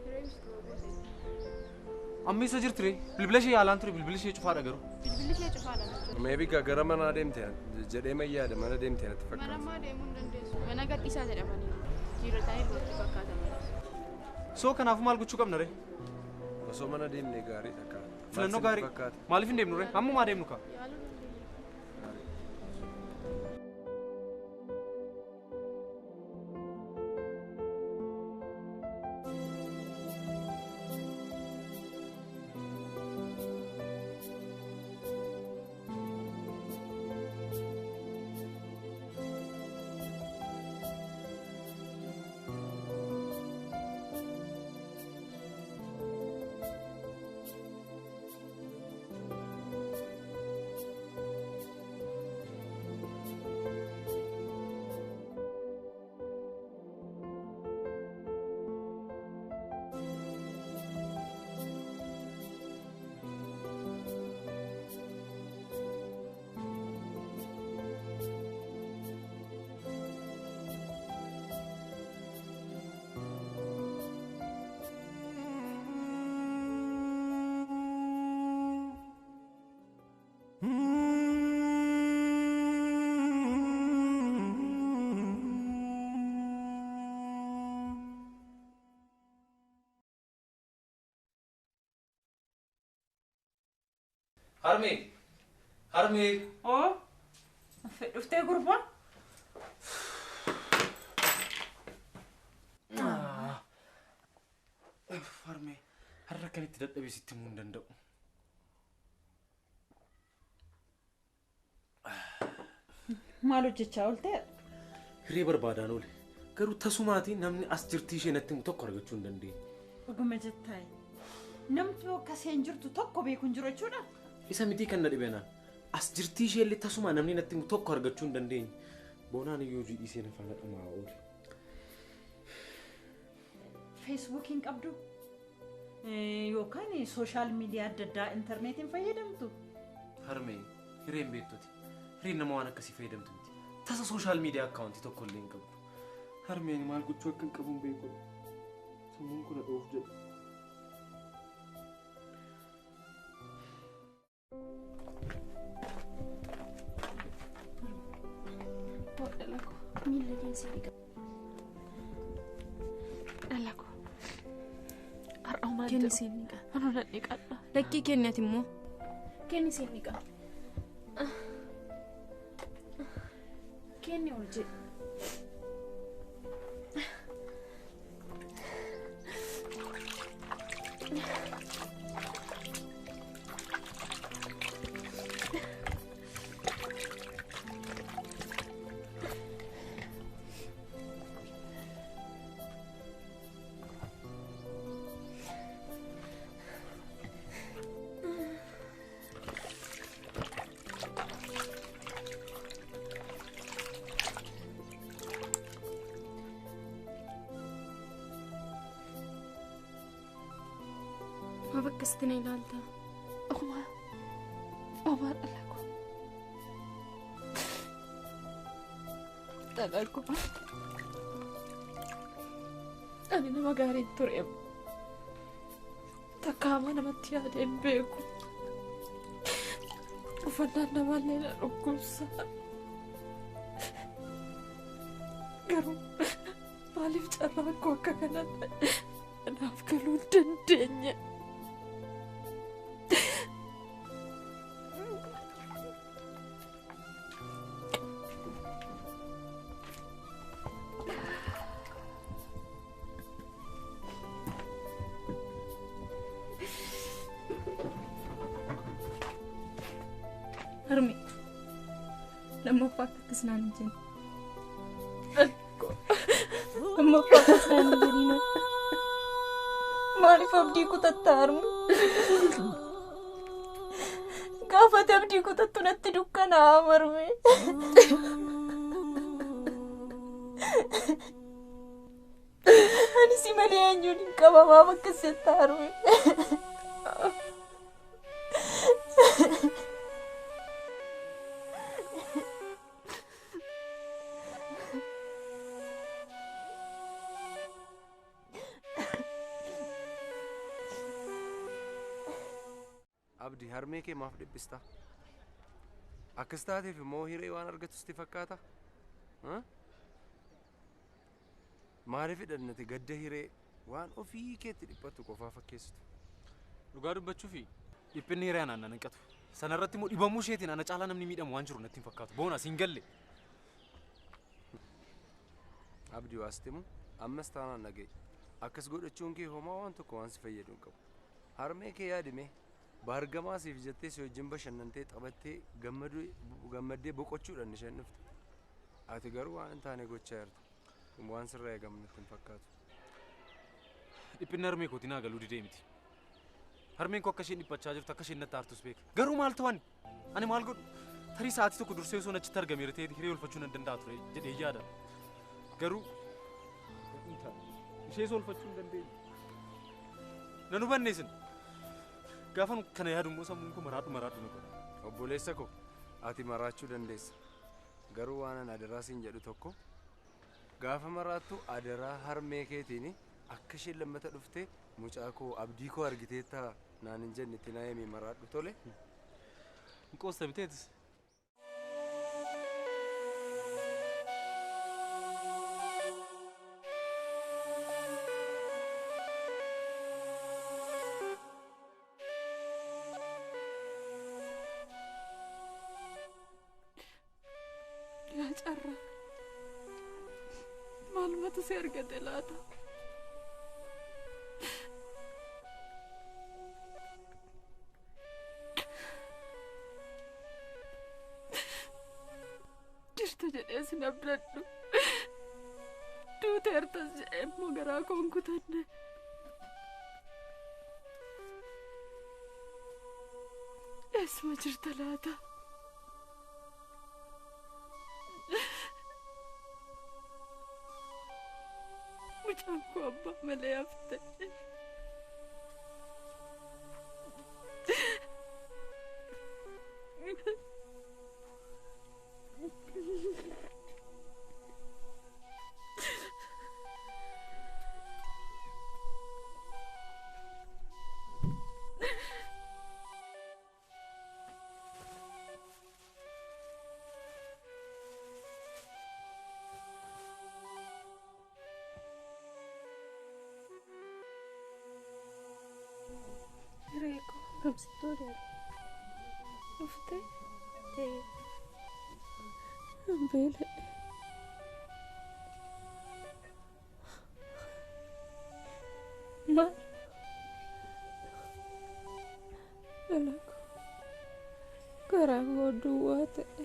Hiree misirroo gooteetti. Amma eessa jirti ree? Bilbila ishee yaalaan ture bilbilli ishee cufaadha garuu. Bilbilli ishee cufaadha jechuudha. Maybe gara manaa deemte jedhee mayyaada mana deemte natti Mana fakkaata. ammaa deemuu hin dandeessu. Mana gadhiisaa jedhamaniiru. Jijjiirratanii natti fakkaata manas. Soo kanaafuu maal gochuu qabna ree? Osoo mana deemne gaarii takka. Maal Filannoo sitti gaarii. fakkaata? Maaliif hin deemnu ree? Ammumaa deemnu kaa. Yaaluu dandeenya. Harmee! Harmee! Oo! Dhuftee gurbaa? Harmee, har'a akkamitti dadhabee sitti himuu hin danda'u. Maal hojjechaa ooltee? Hiree barbaadaan oole. Garuu tasumaatiin namni as jirtii ishee natti himu tokko argachuu hin dandeenye. Dhuguma jettaayi. Namni akka isheen jirtu tokko beeku hin jiru jechuudha. Isa mitii kan na dhibe naan. As jirtii ishee illee tasuma namni natti himu tokko argachuu hin dandeenye. Boonaan iyyuu hojii dhiisee na faana dhumaa oole. Feesbuukiin qabdu? Yookaan sooshaal miidiyaa adda addaa intarneetiin fayyadamtu? Harmee, Hireen beektuti. Hireen nama waan akkasii fayyadamtu miti. Tasa sooshaal miidiyaa akkaawuntii tokko illee hin qabdu. Harmeen maal gochuu akka hin qabu hin beeku. Sammuun kun dhoof jedhu. Dhala koo miila keessa dhiqa. Dhala koo har'a maal Kenni jedhu? seen dhiqa. Anuu nan dhiqadha. Lakkii kenni ati immoo. Kenni seen dhiqa. Kenni ol jedhi. Maaf akkasitti na ilaalta? Omaa. Omaa dhala koo. Dhala koo. Ani nama gaarii ture. Takka namatti yaadee hin beeku. Uffannaan namaallee na dhukkubsa. Garuu maaliif carraan koo akka kanaan naaf galuu hin dandeenye? Harmee, lammaffaa akkas naan hin jenne. Lammaffaa akkas naan hin jedhin. Maaliif abdii kutatta harmee? Gaafa ati abdii kutattu natti dukkanaa'a harmee. Ani si malee eenyuun hin qaba maaf akkas jetta harmee? Abdi harmee kee maaf dhiphista? Akkas taateef immoo hiree waan argattu sitti fakkaata? Maaliif hidhannate gadda hiree waan ofii keetti dhiphattu qofaa fakkeessitu? Dhugaa dubbachuufi dhiphinni hiree anaan nan hanqatu. Sanarratti immoo dhibamuu isheetiin ana caalaa namni miidhamu waan jiru natti hin fakkaatu. Boona siin galle. Abdi waasitti ammas taanaan dhaga'i. Akkas godhachuun kee homaa waan tokko waan si fayyadu hin qabu. Harmee kee yaadime baargamaa siif jettee si wajjin bashannantee taphattee gammaddee boqochuudhaan isheen dhufte. Ati garuu waan hin taane gochaa jirta. Kun waan sirraa eegamu natti hin fakkaatu. Dhiphinni harmee kootii naa galuu didee miti. Harmeen koo akka isheen dhiphachaa jirtu akka isheen natti aartus beeka. Garuu maal ta'u ani? Ani maal godhu? Tarii sa'aatii tokko dursee osoo achitti argameera ta'ee hiree olfachuu nan danda'a ture jedhee yaada. Garuu ishee olfachuu hin dandeenye. Nan hubanne isin. Gaafa kana yaadu immoo sammuun koo maraadhu maraadhu na godha. Obboleessa koo ati maraachuu dandeessa. Garuu waan ani adaraa siin jedhu tokko gaafa maraattu adaraa harmee keetiin akka isheen lammata dhuftee mucaa koo abdii koo argiteetta naan hin jenne itti naa himi maraadhu tole. Hin qoosta miteetis. Yaa carraa maalumatu si argate laata? Jirta jedhee sin abdadhu. Duuteertas jedhee immoo garaa koo hin kutanne. Eessuma jirta laata? Mucaan koo abbaa malee hafte. Reeko, kamsitti Dhuftee? Beela'e. Maal? Dhala koo garaan koo duwwaa ta'e.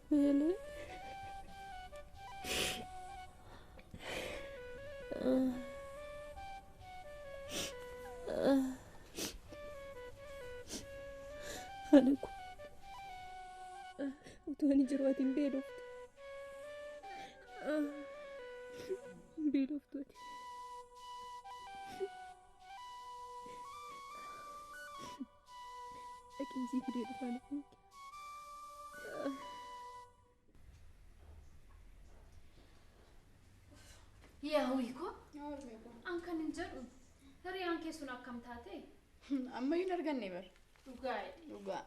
Beela'e. Haadha koo utuu ani jiru ati hin beeloftu. Hin beeloftu ati. Dhaqee sii fidee dhufaa lafee. Yaa wiikoo. An kan hin jedhu hiriyaan kee sun akkam taate? Ammayyuu hin arganne bar. Dhugaa. Dhugaa.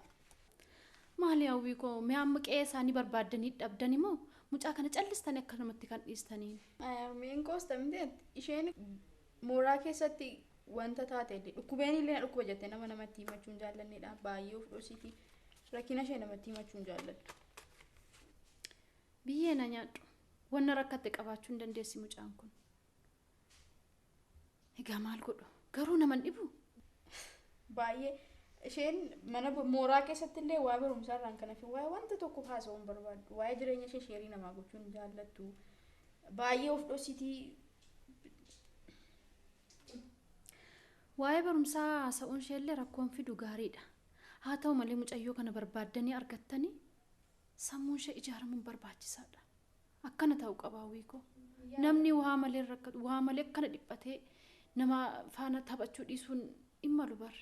Maali hawwiikoo mee amma qe'ee isaanii barbaaddanii dhabdani moo mucaa kana callistanii akkanumatti kan dhiistaniin? Harmeen koos tamte isheen mooraa keessatti wanta taate illee dhukkubeen illee na dhukkuba jettee nama namatti himachuu hin jaallannedha. Baay'ee of dhoksiti. Rakkina ishee namatti himachuu hin jaallattu. Biyyee na nyaadhu. Wanna rakkatte qabaachuu hin dandeessi mucaan kun. Egaa maal godhu? Garuu nama hin dhibu? Baay'ee isheen mana mooraa keessatti illee waa barumsaa irraan kan hafe waa'ee wanta tokko haasa'uu hin barbaaddu. Waa'ee jireenya ishee sheerii namaa gochuu hin jaallattu. Baay'ee of dhoksitii. Waa'ee barumsaa haasa'uun ishee illee rakkoon fidu gaariidha. Haa ta'u malee mucayyoo kana barbaaddanii argattanii sammuun ishee ijaaramuun barbaachisaadha. Akkana ta'uu qaba hawwiikoo. Namni waa malee rakkatu waa malee akkana dhiphatee nama faana taphachuu dhiisuun hin malu bar.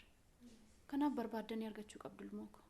Kanaaf barbaaddanii argachuu qabdu ilmoo koo.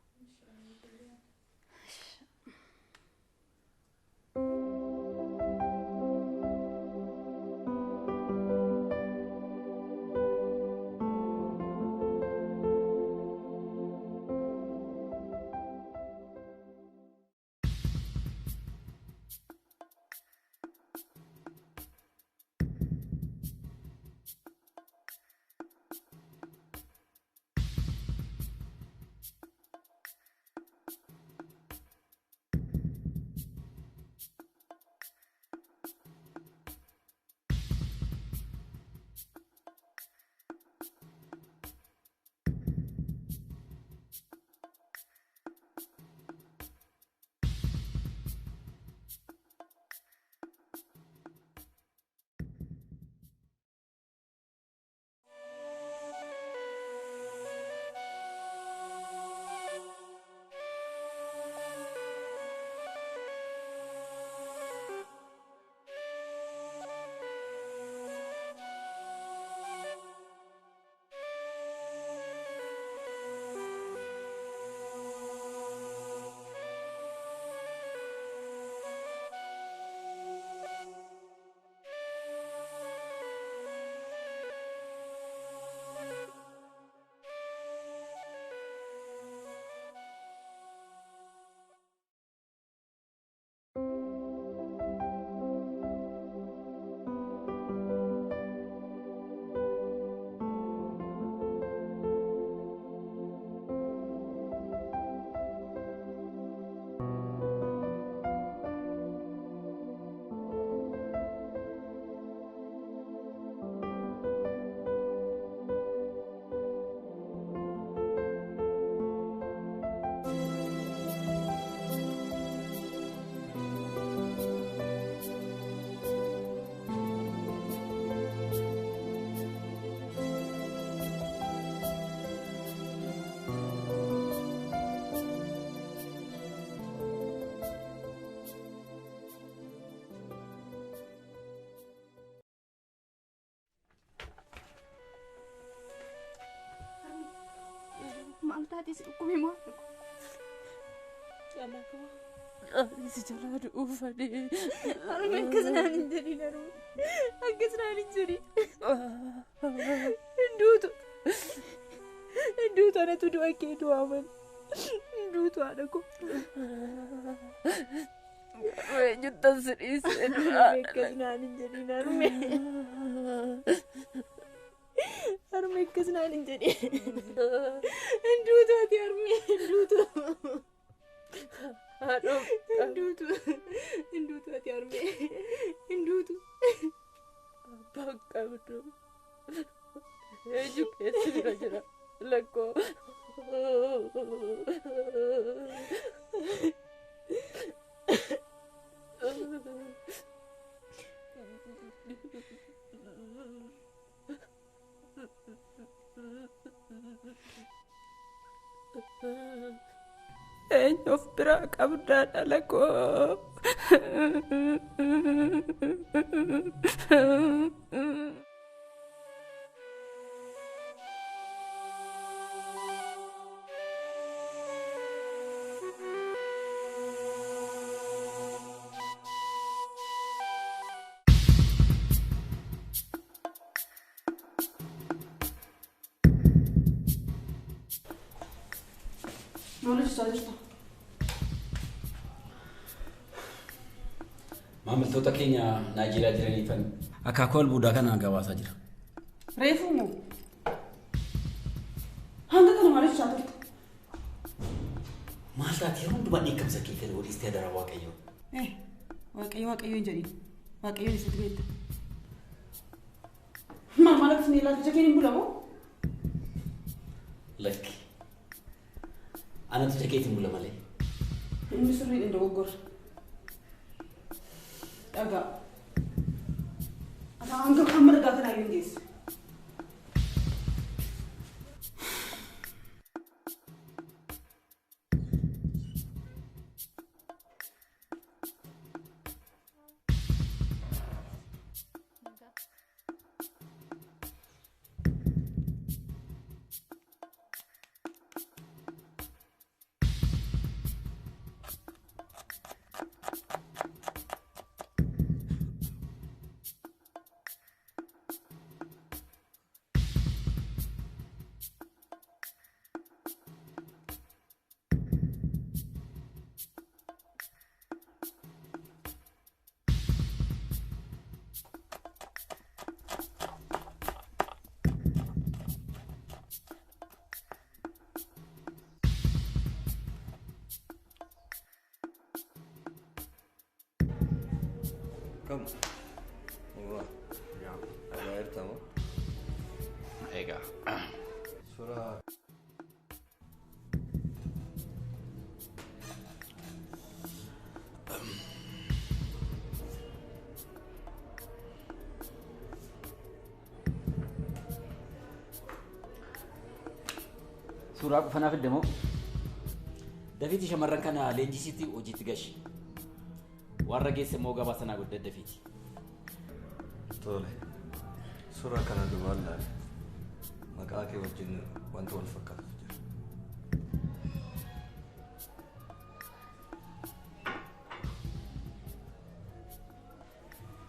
Maal taatee si dhukkube moo? Si jalaa du'uuf fadhee. Harmee akkas naan hin jedhin harmee. Akkas naan hin jedhin. Hin duutu. Hin duutu anatu du'a kee du'aa malee. Hin duutu haadha koo. Eenyuttan si dhiisee du'aa. Akkas naan hin jedhin harmee. Harmee akkas naan hin jedhin. Hin duutu ati harmee hin duutu. Hin duutu. Hin duutu ati harmee. Hin duutu. Abbaan qabdu. Eenyu keessa bira jira lakkoo. Eenyu of biraa qabdaa dhala koo. Maal hojjechaa jirta? Maamiltoota keenya Naayijeeriyaa jiraniifan akaakuu albuudaa kana gabaasaa jira. Reefuu moo? Hanga kana maal hojjechaa turte? Maal taatee hundumaa dheekkamsa kee kana waliistee adara Waaqayyoo. Waaqayyo Waaqayyo hin jedhin. Waaqayyoon isatti beekta. Maal maal akkasuma ilaalcha keen hin bulamoo? Lakki. Anatu jakeetiin bula malee. Inni sirriidhaan dogoggora. Dhagaa. Ati hanga hamma dhagaa kanaa iyyuu hin geessu. Kam? Ura. Ya. Agartamo. Egaa. Suuraa Suuraa qofa naaf fidde moo? Dafiitii shamarran kana leenjisiitti hojiitti gashi. Warra geesse immoo gabaa sanaa godhe dafiiti. Tole. Suuraa kana duraan ilaali. Maqaa kee wajjin wanta wal fakkaatutu jira.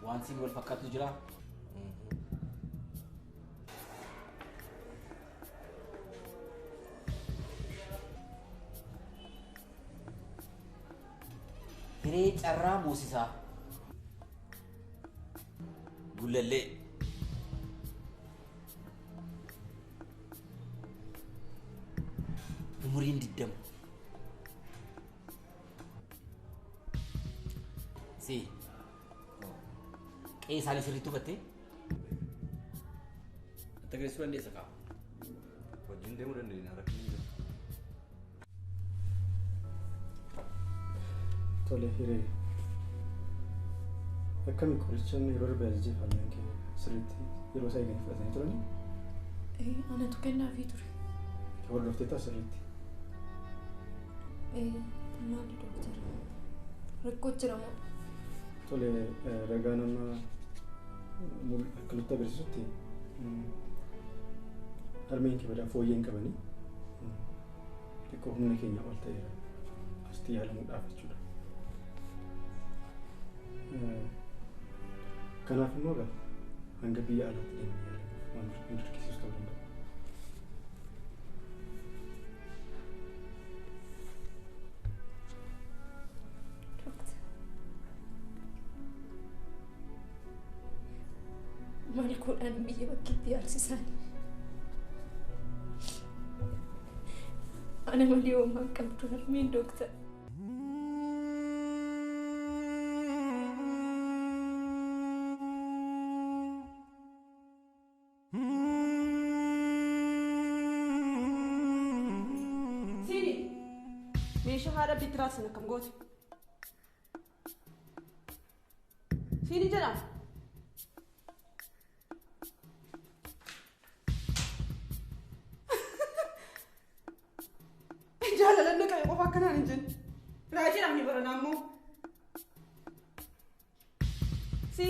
Waan siin wal fakkaatu jira? Hiree carraa moosisaa. Gullallee. Umuriin 20. Si. Qe'ee isaanii sirriitti hubattee? Natti agarsiisuu dandeessa kaa? Wajjin deemuu dandeenya rakkinni hin jiru. Tole Hiree. Akkami qoricha inni yeroo darbe ajajee harmeen kee sirriitti yeroo isaa eeganii fudhatanii turanii? Anatu kennaafii ture. Hordofteetaa sirriitti? Maali doktara? Rakkoo jira moo? Tole ragaa nama akka nutti agarsiisutti harmeen kee badaa fooyyee hin qabanii xiqqoo humna keenya ol ta'eera asitti yaalamuudhaaf jechuudha. Kanaaf immoo egaa hanga biyya alaatti deemanii yaalamuuf waan nu dirqisiisu ta'uu danda'a. Maal godhaan biyya bakkeetti yaalsisan? Ana malee homaa hin qabdu harmeen doktara. Siini meeshaa haadha bitiraas akkam goote? Siini jedhama. Jaalalli qabe qofa akkanaan hin jenne. Raajiidhaan ni baranaa immoo. Si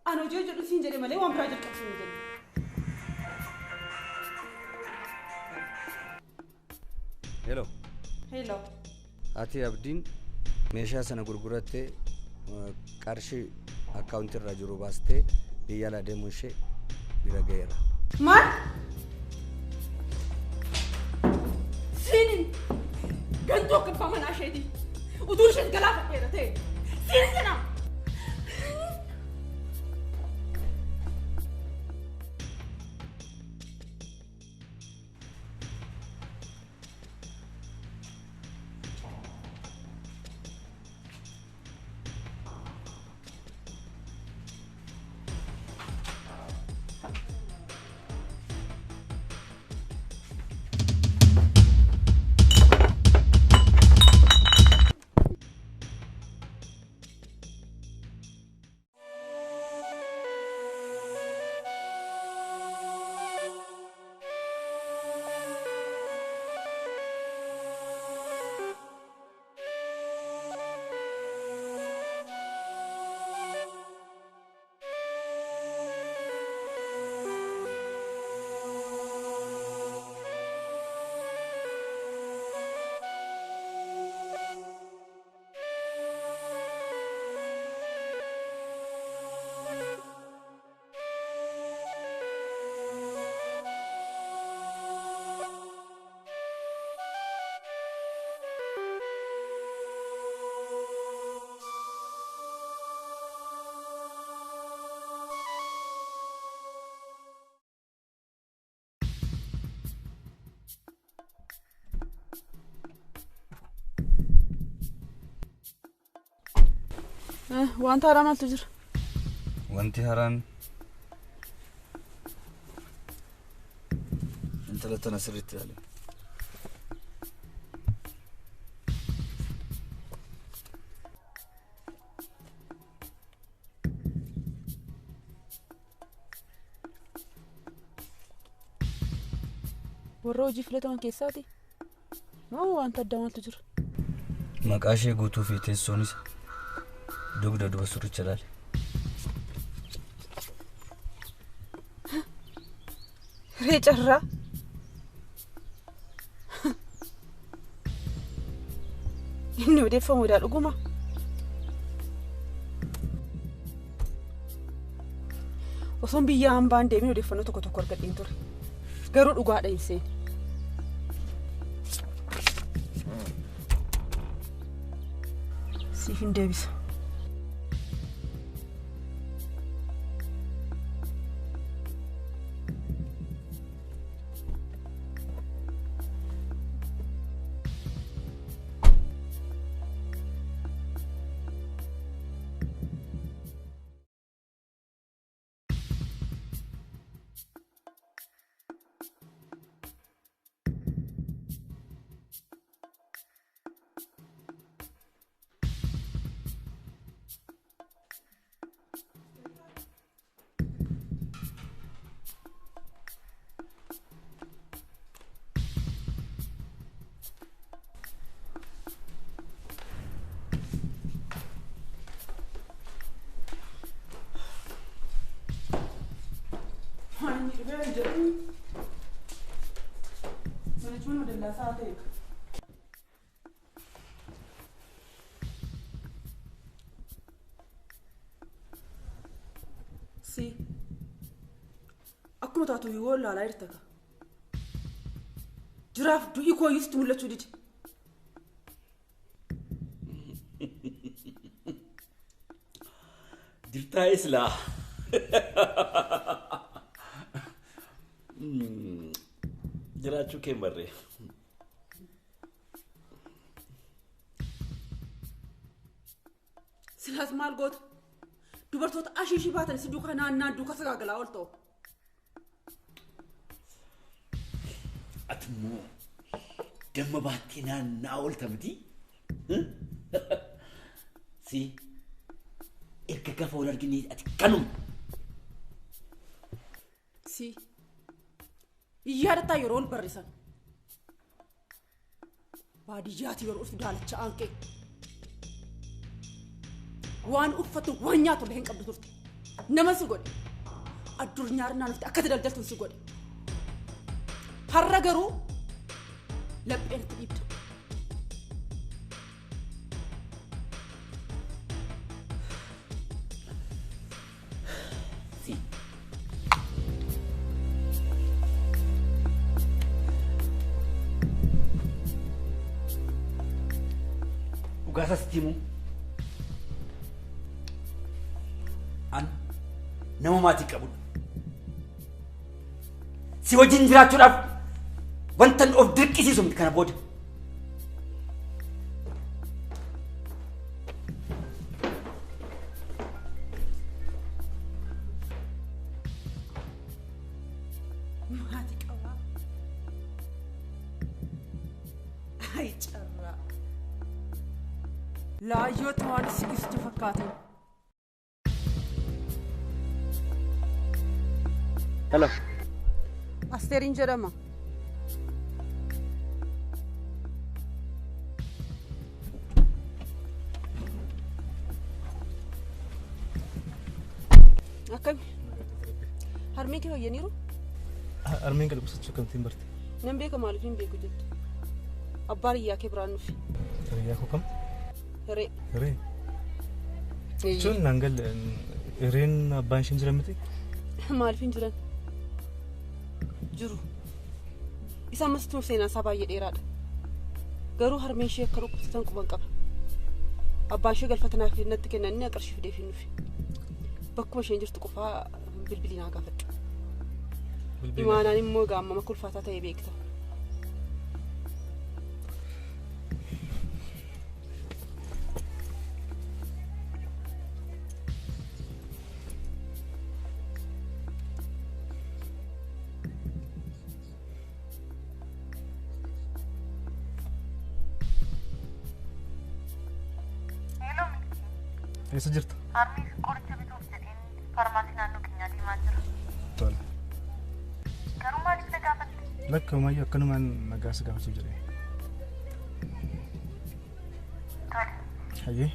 ani hojii hojjedhu siin jedhe malee waan biraa jalqabsiin hin jenne. Hello. Hello. Ati Abdiin meeshaa sana gurgurattee qarshii akkaawuntii irra jiru baastee biyya alaa deemuun ishee bira ga'eera. Maal? Siini Isheen gantuu akka abbaa manaa isheeti. Utuu isheen galaafadheera ta'e. Siin jedha. Wanta haaraa maaltu jira? Wanti haaraan intala tana sirriitti ilaali. Warra hojii filataman keessaati? Moo wanta addaa maaltu jira? Maqaa ishee guutuu fi teessoonis dugda duuba suricha ilaali. Ree carraa. Inni odeeffamuudhaa dhuguma. Osoon biyya hambaan deemee odeeffannoo tokko tokko argadheen ture. Garuu dhugaadha hin seene. Siif hin deebisa. Si. Akkuma taatu yoo ilaalaa jirta ka. Jiraaf du'i koo iyyuu sitti mul'achuu dide. Jirtaa islaa. Jiraachuu kee barree. Silaas maal goota? Dubartoota ashiishii baatan si duukaa naannaan duukaa sagaagalaa ol ta'u. Ati immoo damma baattee naannaa oolta miti? Si erga gaafa wal argine ati kanuma. Si yaadataa yeroo ol barrisan baadiyyaati yeroo dhuftu daalacha aanqee. Waan uffatu waan nyaatu illee hin qabdu turte. Nama si godhe. Addunyaarnaan dhufte akkati daldaltuun si godhe. Har'a garuu lapheen itti dhiibda. Si. Dhugaa sitti himu. An nama maatii qabudha. Si wajjin jiraachuudhaaf wantan of dirqisiisu miti kana booda. Maatii qabaa. Ay carraa. Laayyootti waan si ibsitu fakkaatan. Hello. Asteeriin jedhama. Akkami? Harmeen kee fayyaniiru? Harmeen kee dhukkubsachuu akkamittiin barte? Nan beeka maaliif hin beeku jettu. Abbaan hiyyaa kee biraan dhufe. Hiyyaa koo kam? Hiree. Hiree? Jechuun naan galle hireen abbaan isheen jiran miti? Maaliif hin jiran? Jiru. Isa ammas tuuf seenaan isaa baay'ee dheeraadha. Garuu harmeen ishee akka dhukkubsatan quban qaba. Abbaan ishee galfata naaf natti kennan inni qarshii fideef hin dhufe. Bakkuma isheen jirtu qofaa bilbilii naa gaafadhu. Imaanaan immoo gaammama kulfaataa ta'e beekta. Eessa jirta? Harmee qoricha bituuf jedheen faarmaasii naannoo keenyaa deemaa jira. Tole. Garuu maaliif na gaafatte? Lakka homaayyuu akkanumaan nagaa si gaafachuuf jedhee. Tole. Hayyee.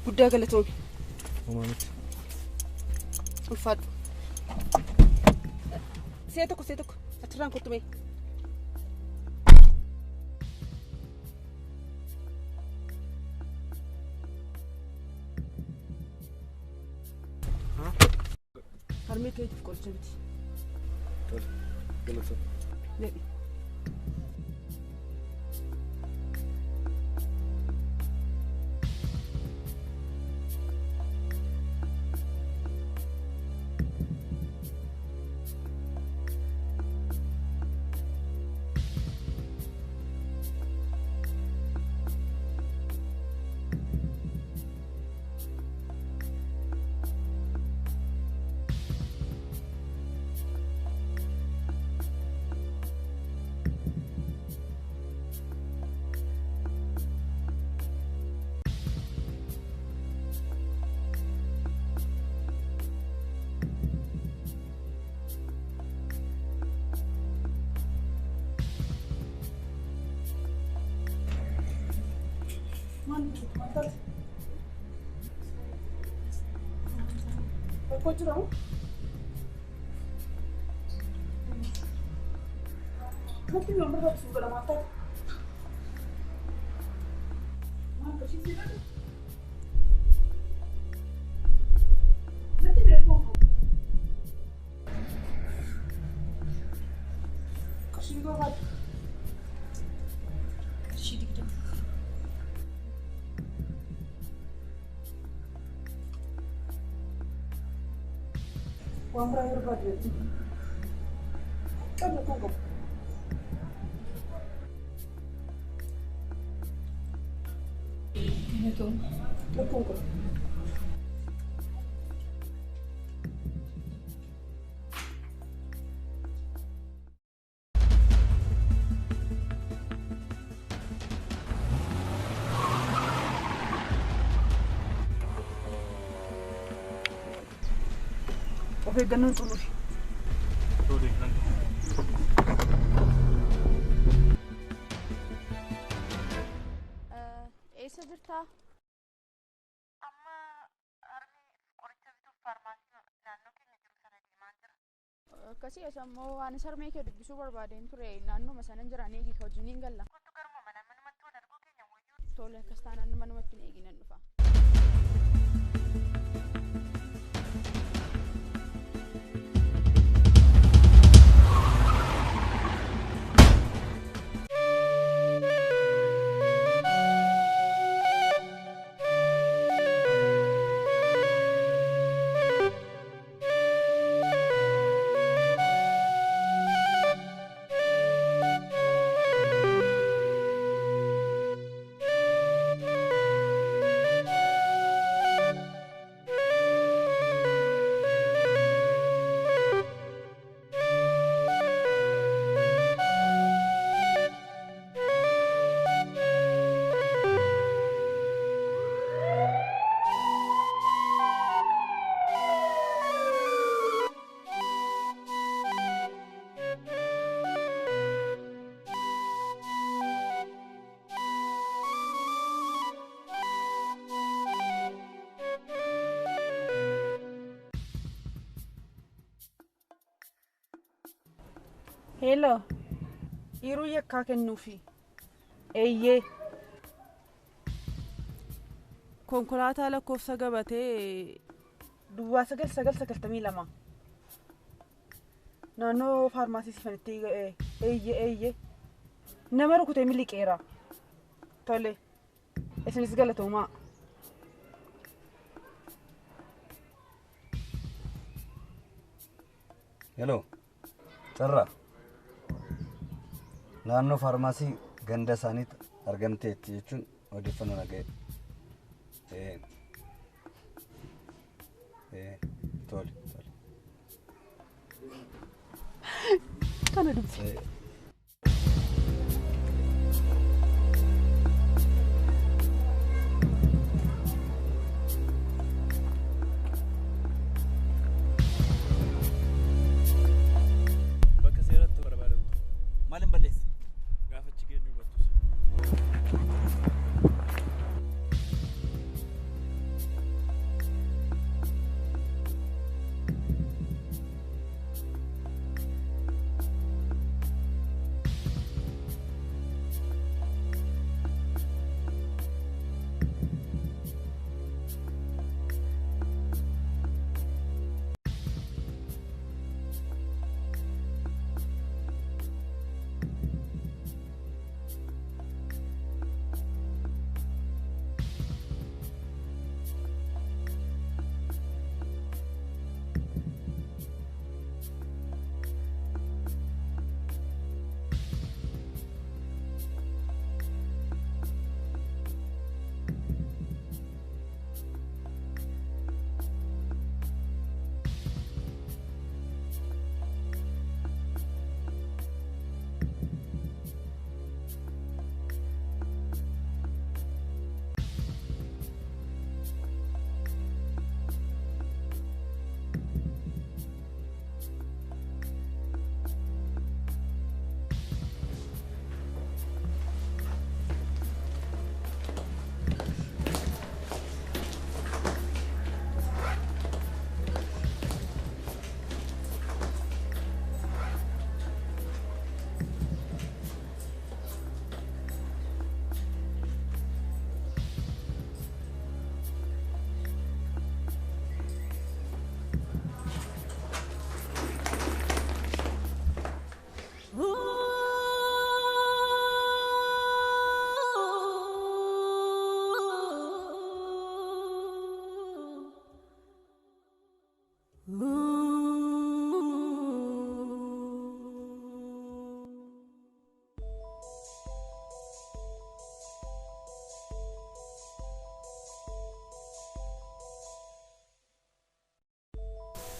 Guddaa galatoomi. Homaa miti. Ulfaadhu. See tokko achirraan kottu mee. Harmee keetiif qoricha miti. Tole galatoomi. Nadhi. Rakkoo jira moo? Natti yoon barbaachisu godha maal taate? Maal qarshii sii qabu? Natti beekuu qabu. Qarshii barbaadu. Qarshii 20. Waan biraa barbaadu jetti. Qabna kun qabu. Galatooma. Rakkoon qabu. Of eeggannoon xumuri. Tole nan dhufa. Eessa jirtaa? Amma harmee qoricha bituuf faarmaasii naannoo keenya jiru sana deemaa jira. Akkasii as ammoo waan harmee kee dubbisuu barbaadeen ture naannuma sana jiran eegi ka wajjin hin galla. Kottu garuma mana manumatti wal arguu keenya wayyuu. Tole akkas taanaan manumatti hin eeginan dhufa. Hello. Yeroo yakkaa kennuufi. Eeyyee. Konkolaataa lakkoofsa gabatee duwwaa 9992. Naannoo faarmaasii sifanitti eeyyee eeyyee. Nama rukutee miliqeera. Tole. Isinis galatoomaa. Hello. Carraa. Naannoo faarmaasii ganda isaaniitti argamteetti jechuun odeeffannoo dhaga'e. Tole tole. Kana dubbi. Bakka seeratti barbaadamtu. Maal hin balleesse? Gaafa achi geenyu hubattus.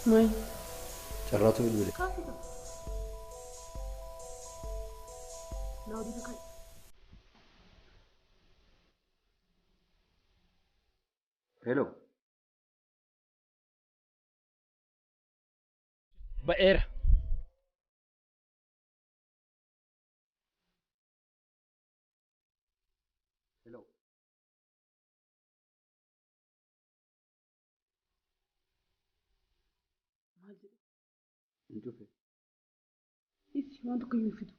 Maal? Carraatu bilbile. Hello. Ba'eera. Hello. Maal jedhe? Hin cufe. Isi waan tokko iyyuu hin fidu.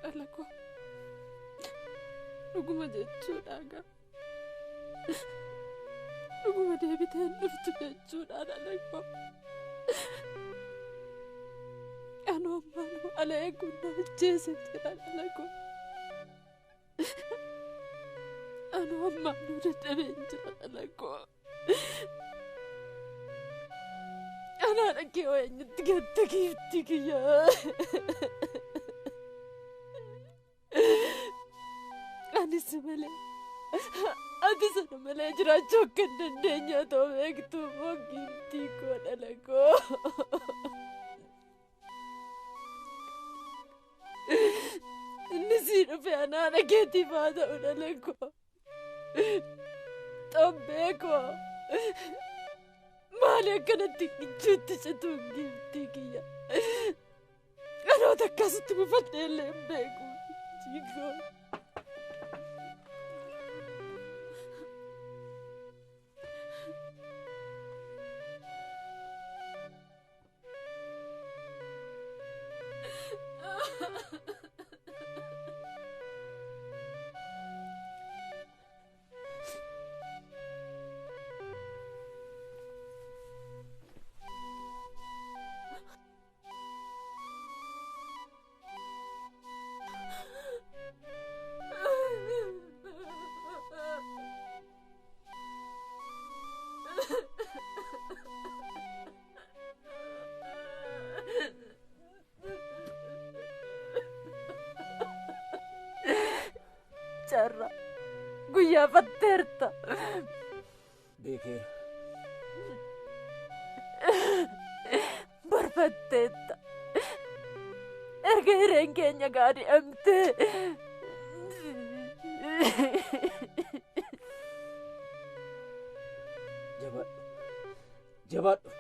Dhala koo dhuguma jechuudha gaa. Dhuguma deebitee hin dhuftu jechuudha dhala koo. Anoo ammaanuu ala eeguun na ajjeese jira dhala koo. Anoo ammaanuu dadhabeen jira dhala koo. Anaa dhagee waa eenyutti gatta giiftii kiyyaa. Anis malee ati sana malee jiraachuu akka hin dandeenye otoo beektuu immoo giiftii koo dhala koo. Inni sii dhufe anaa dhageetiif haa ta'u dhala koo. Xobbee koo maali akkanatti gichuutti cituun giiftii kiyya. Dhaloota akkasitti bufadhee illee hin beeku. Jiikoo. Macaarraa guyyaa fatteerta. Beekeera. Barfatteetta. Erga hireen keenya gaadi'amte. Jabaadhu. Jabaadhu.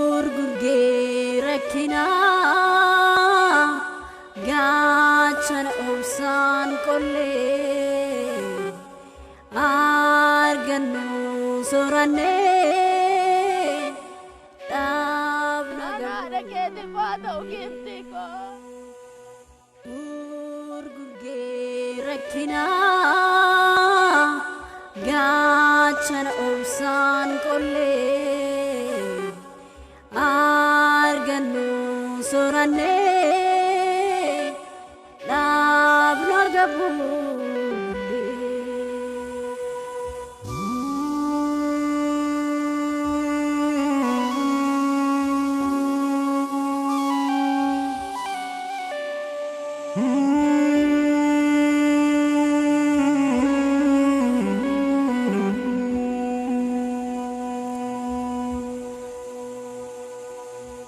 Gurgurgee rakkinaa gaachana obsaan qollee argannu soorannee dhaabna Haadha keetiif haa ta'u giiftii koo. Gurgurgee rakkinaa gaachana obsaan qollee argannu soorannee dhaabnu arga buullee.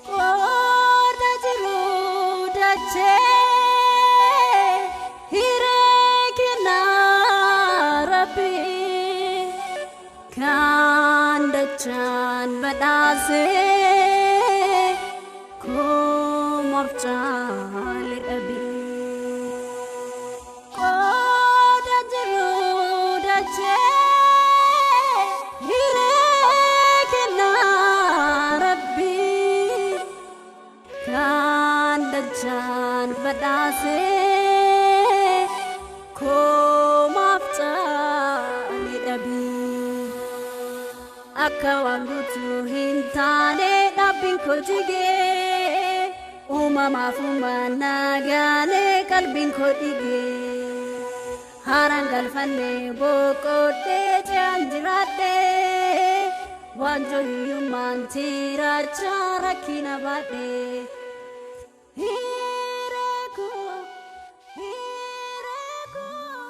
Qooda jiru dachee hiree kennaa Rabbi kan dachaan badhaasee kumaaf caale dhabe. Qooda jiru dachee hiree kennaa Rabbi. Kan dachaan badhaasee kumaaf caale dhabe. Akka waan guutuu hin taane dhaabbiin koo jigee uumamaaf uumaan nagaalee qalbiin koo dhigee. Haaraan galfannee boqodhee ce'aan jiraadhee waanjoo hiyyummaan tiraachaa rakkina baadhee. Hiree koo hiree koo.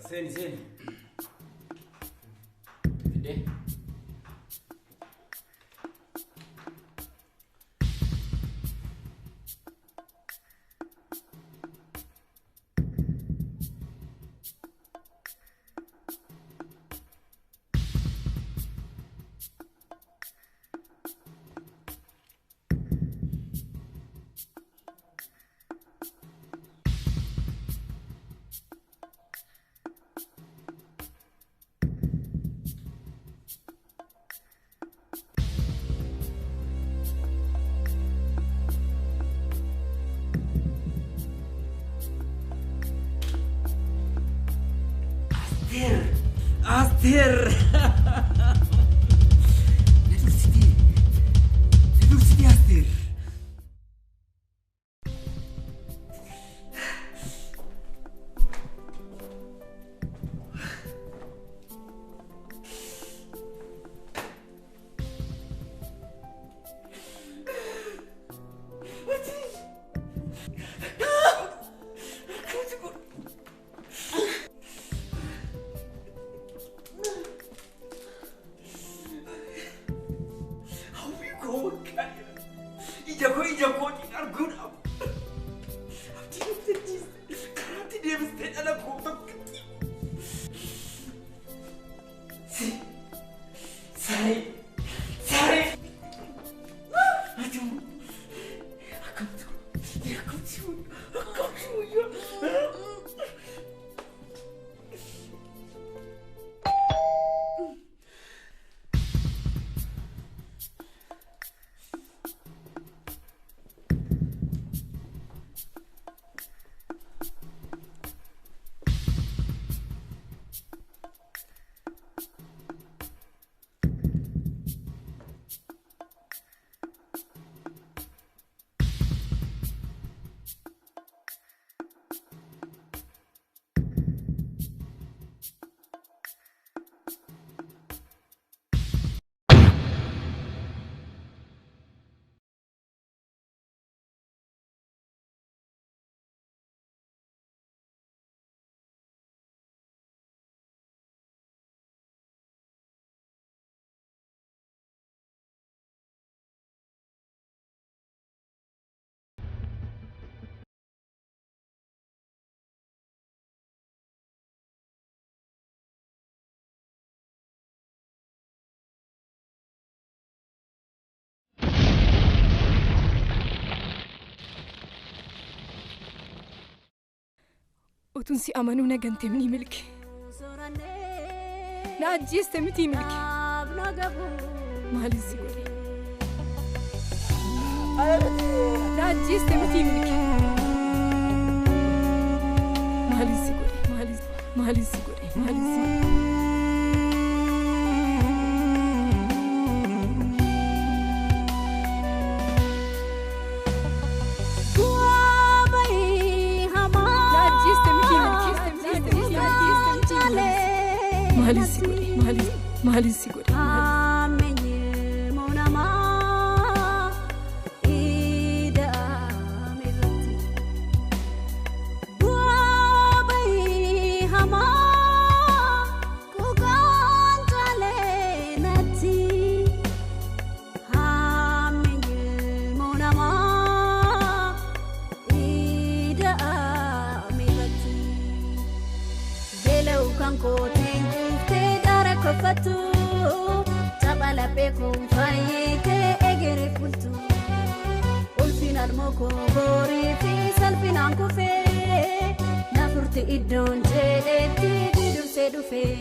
Seeni seeni. Fiddee. Asteer! Asteer! Na dursitee! Na dursitee Asteer! Ija koo ija kootiin arguudhaaf abdii naftachiiste karaatti deebistee dhala koo tokkotti. Saree saree ati Utuun si amanuu na gante ni milki. Na ajjeeste miti milki. Maalin si godhe? Na ajjeeste miti milki. Maalin si godhe? Maalin si godhe? Maalin si godhe? Maalin si godhe? Maalin si godhe? Iddoon jedhetti dursee dhufee.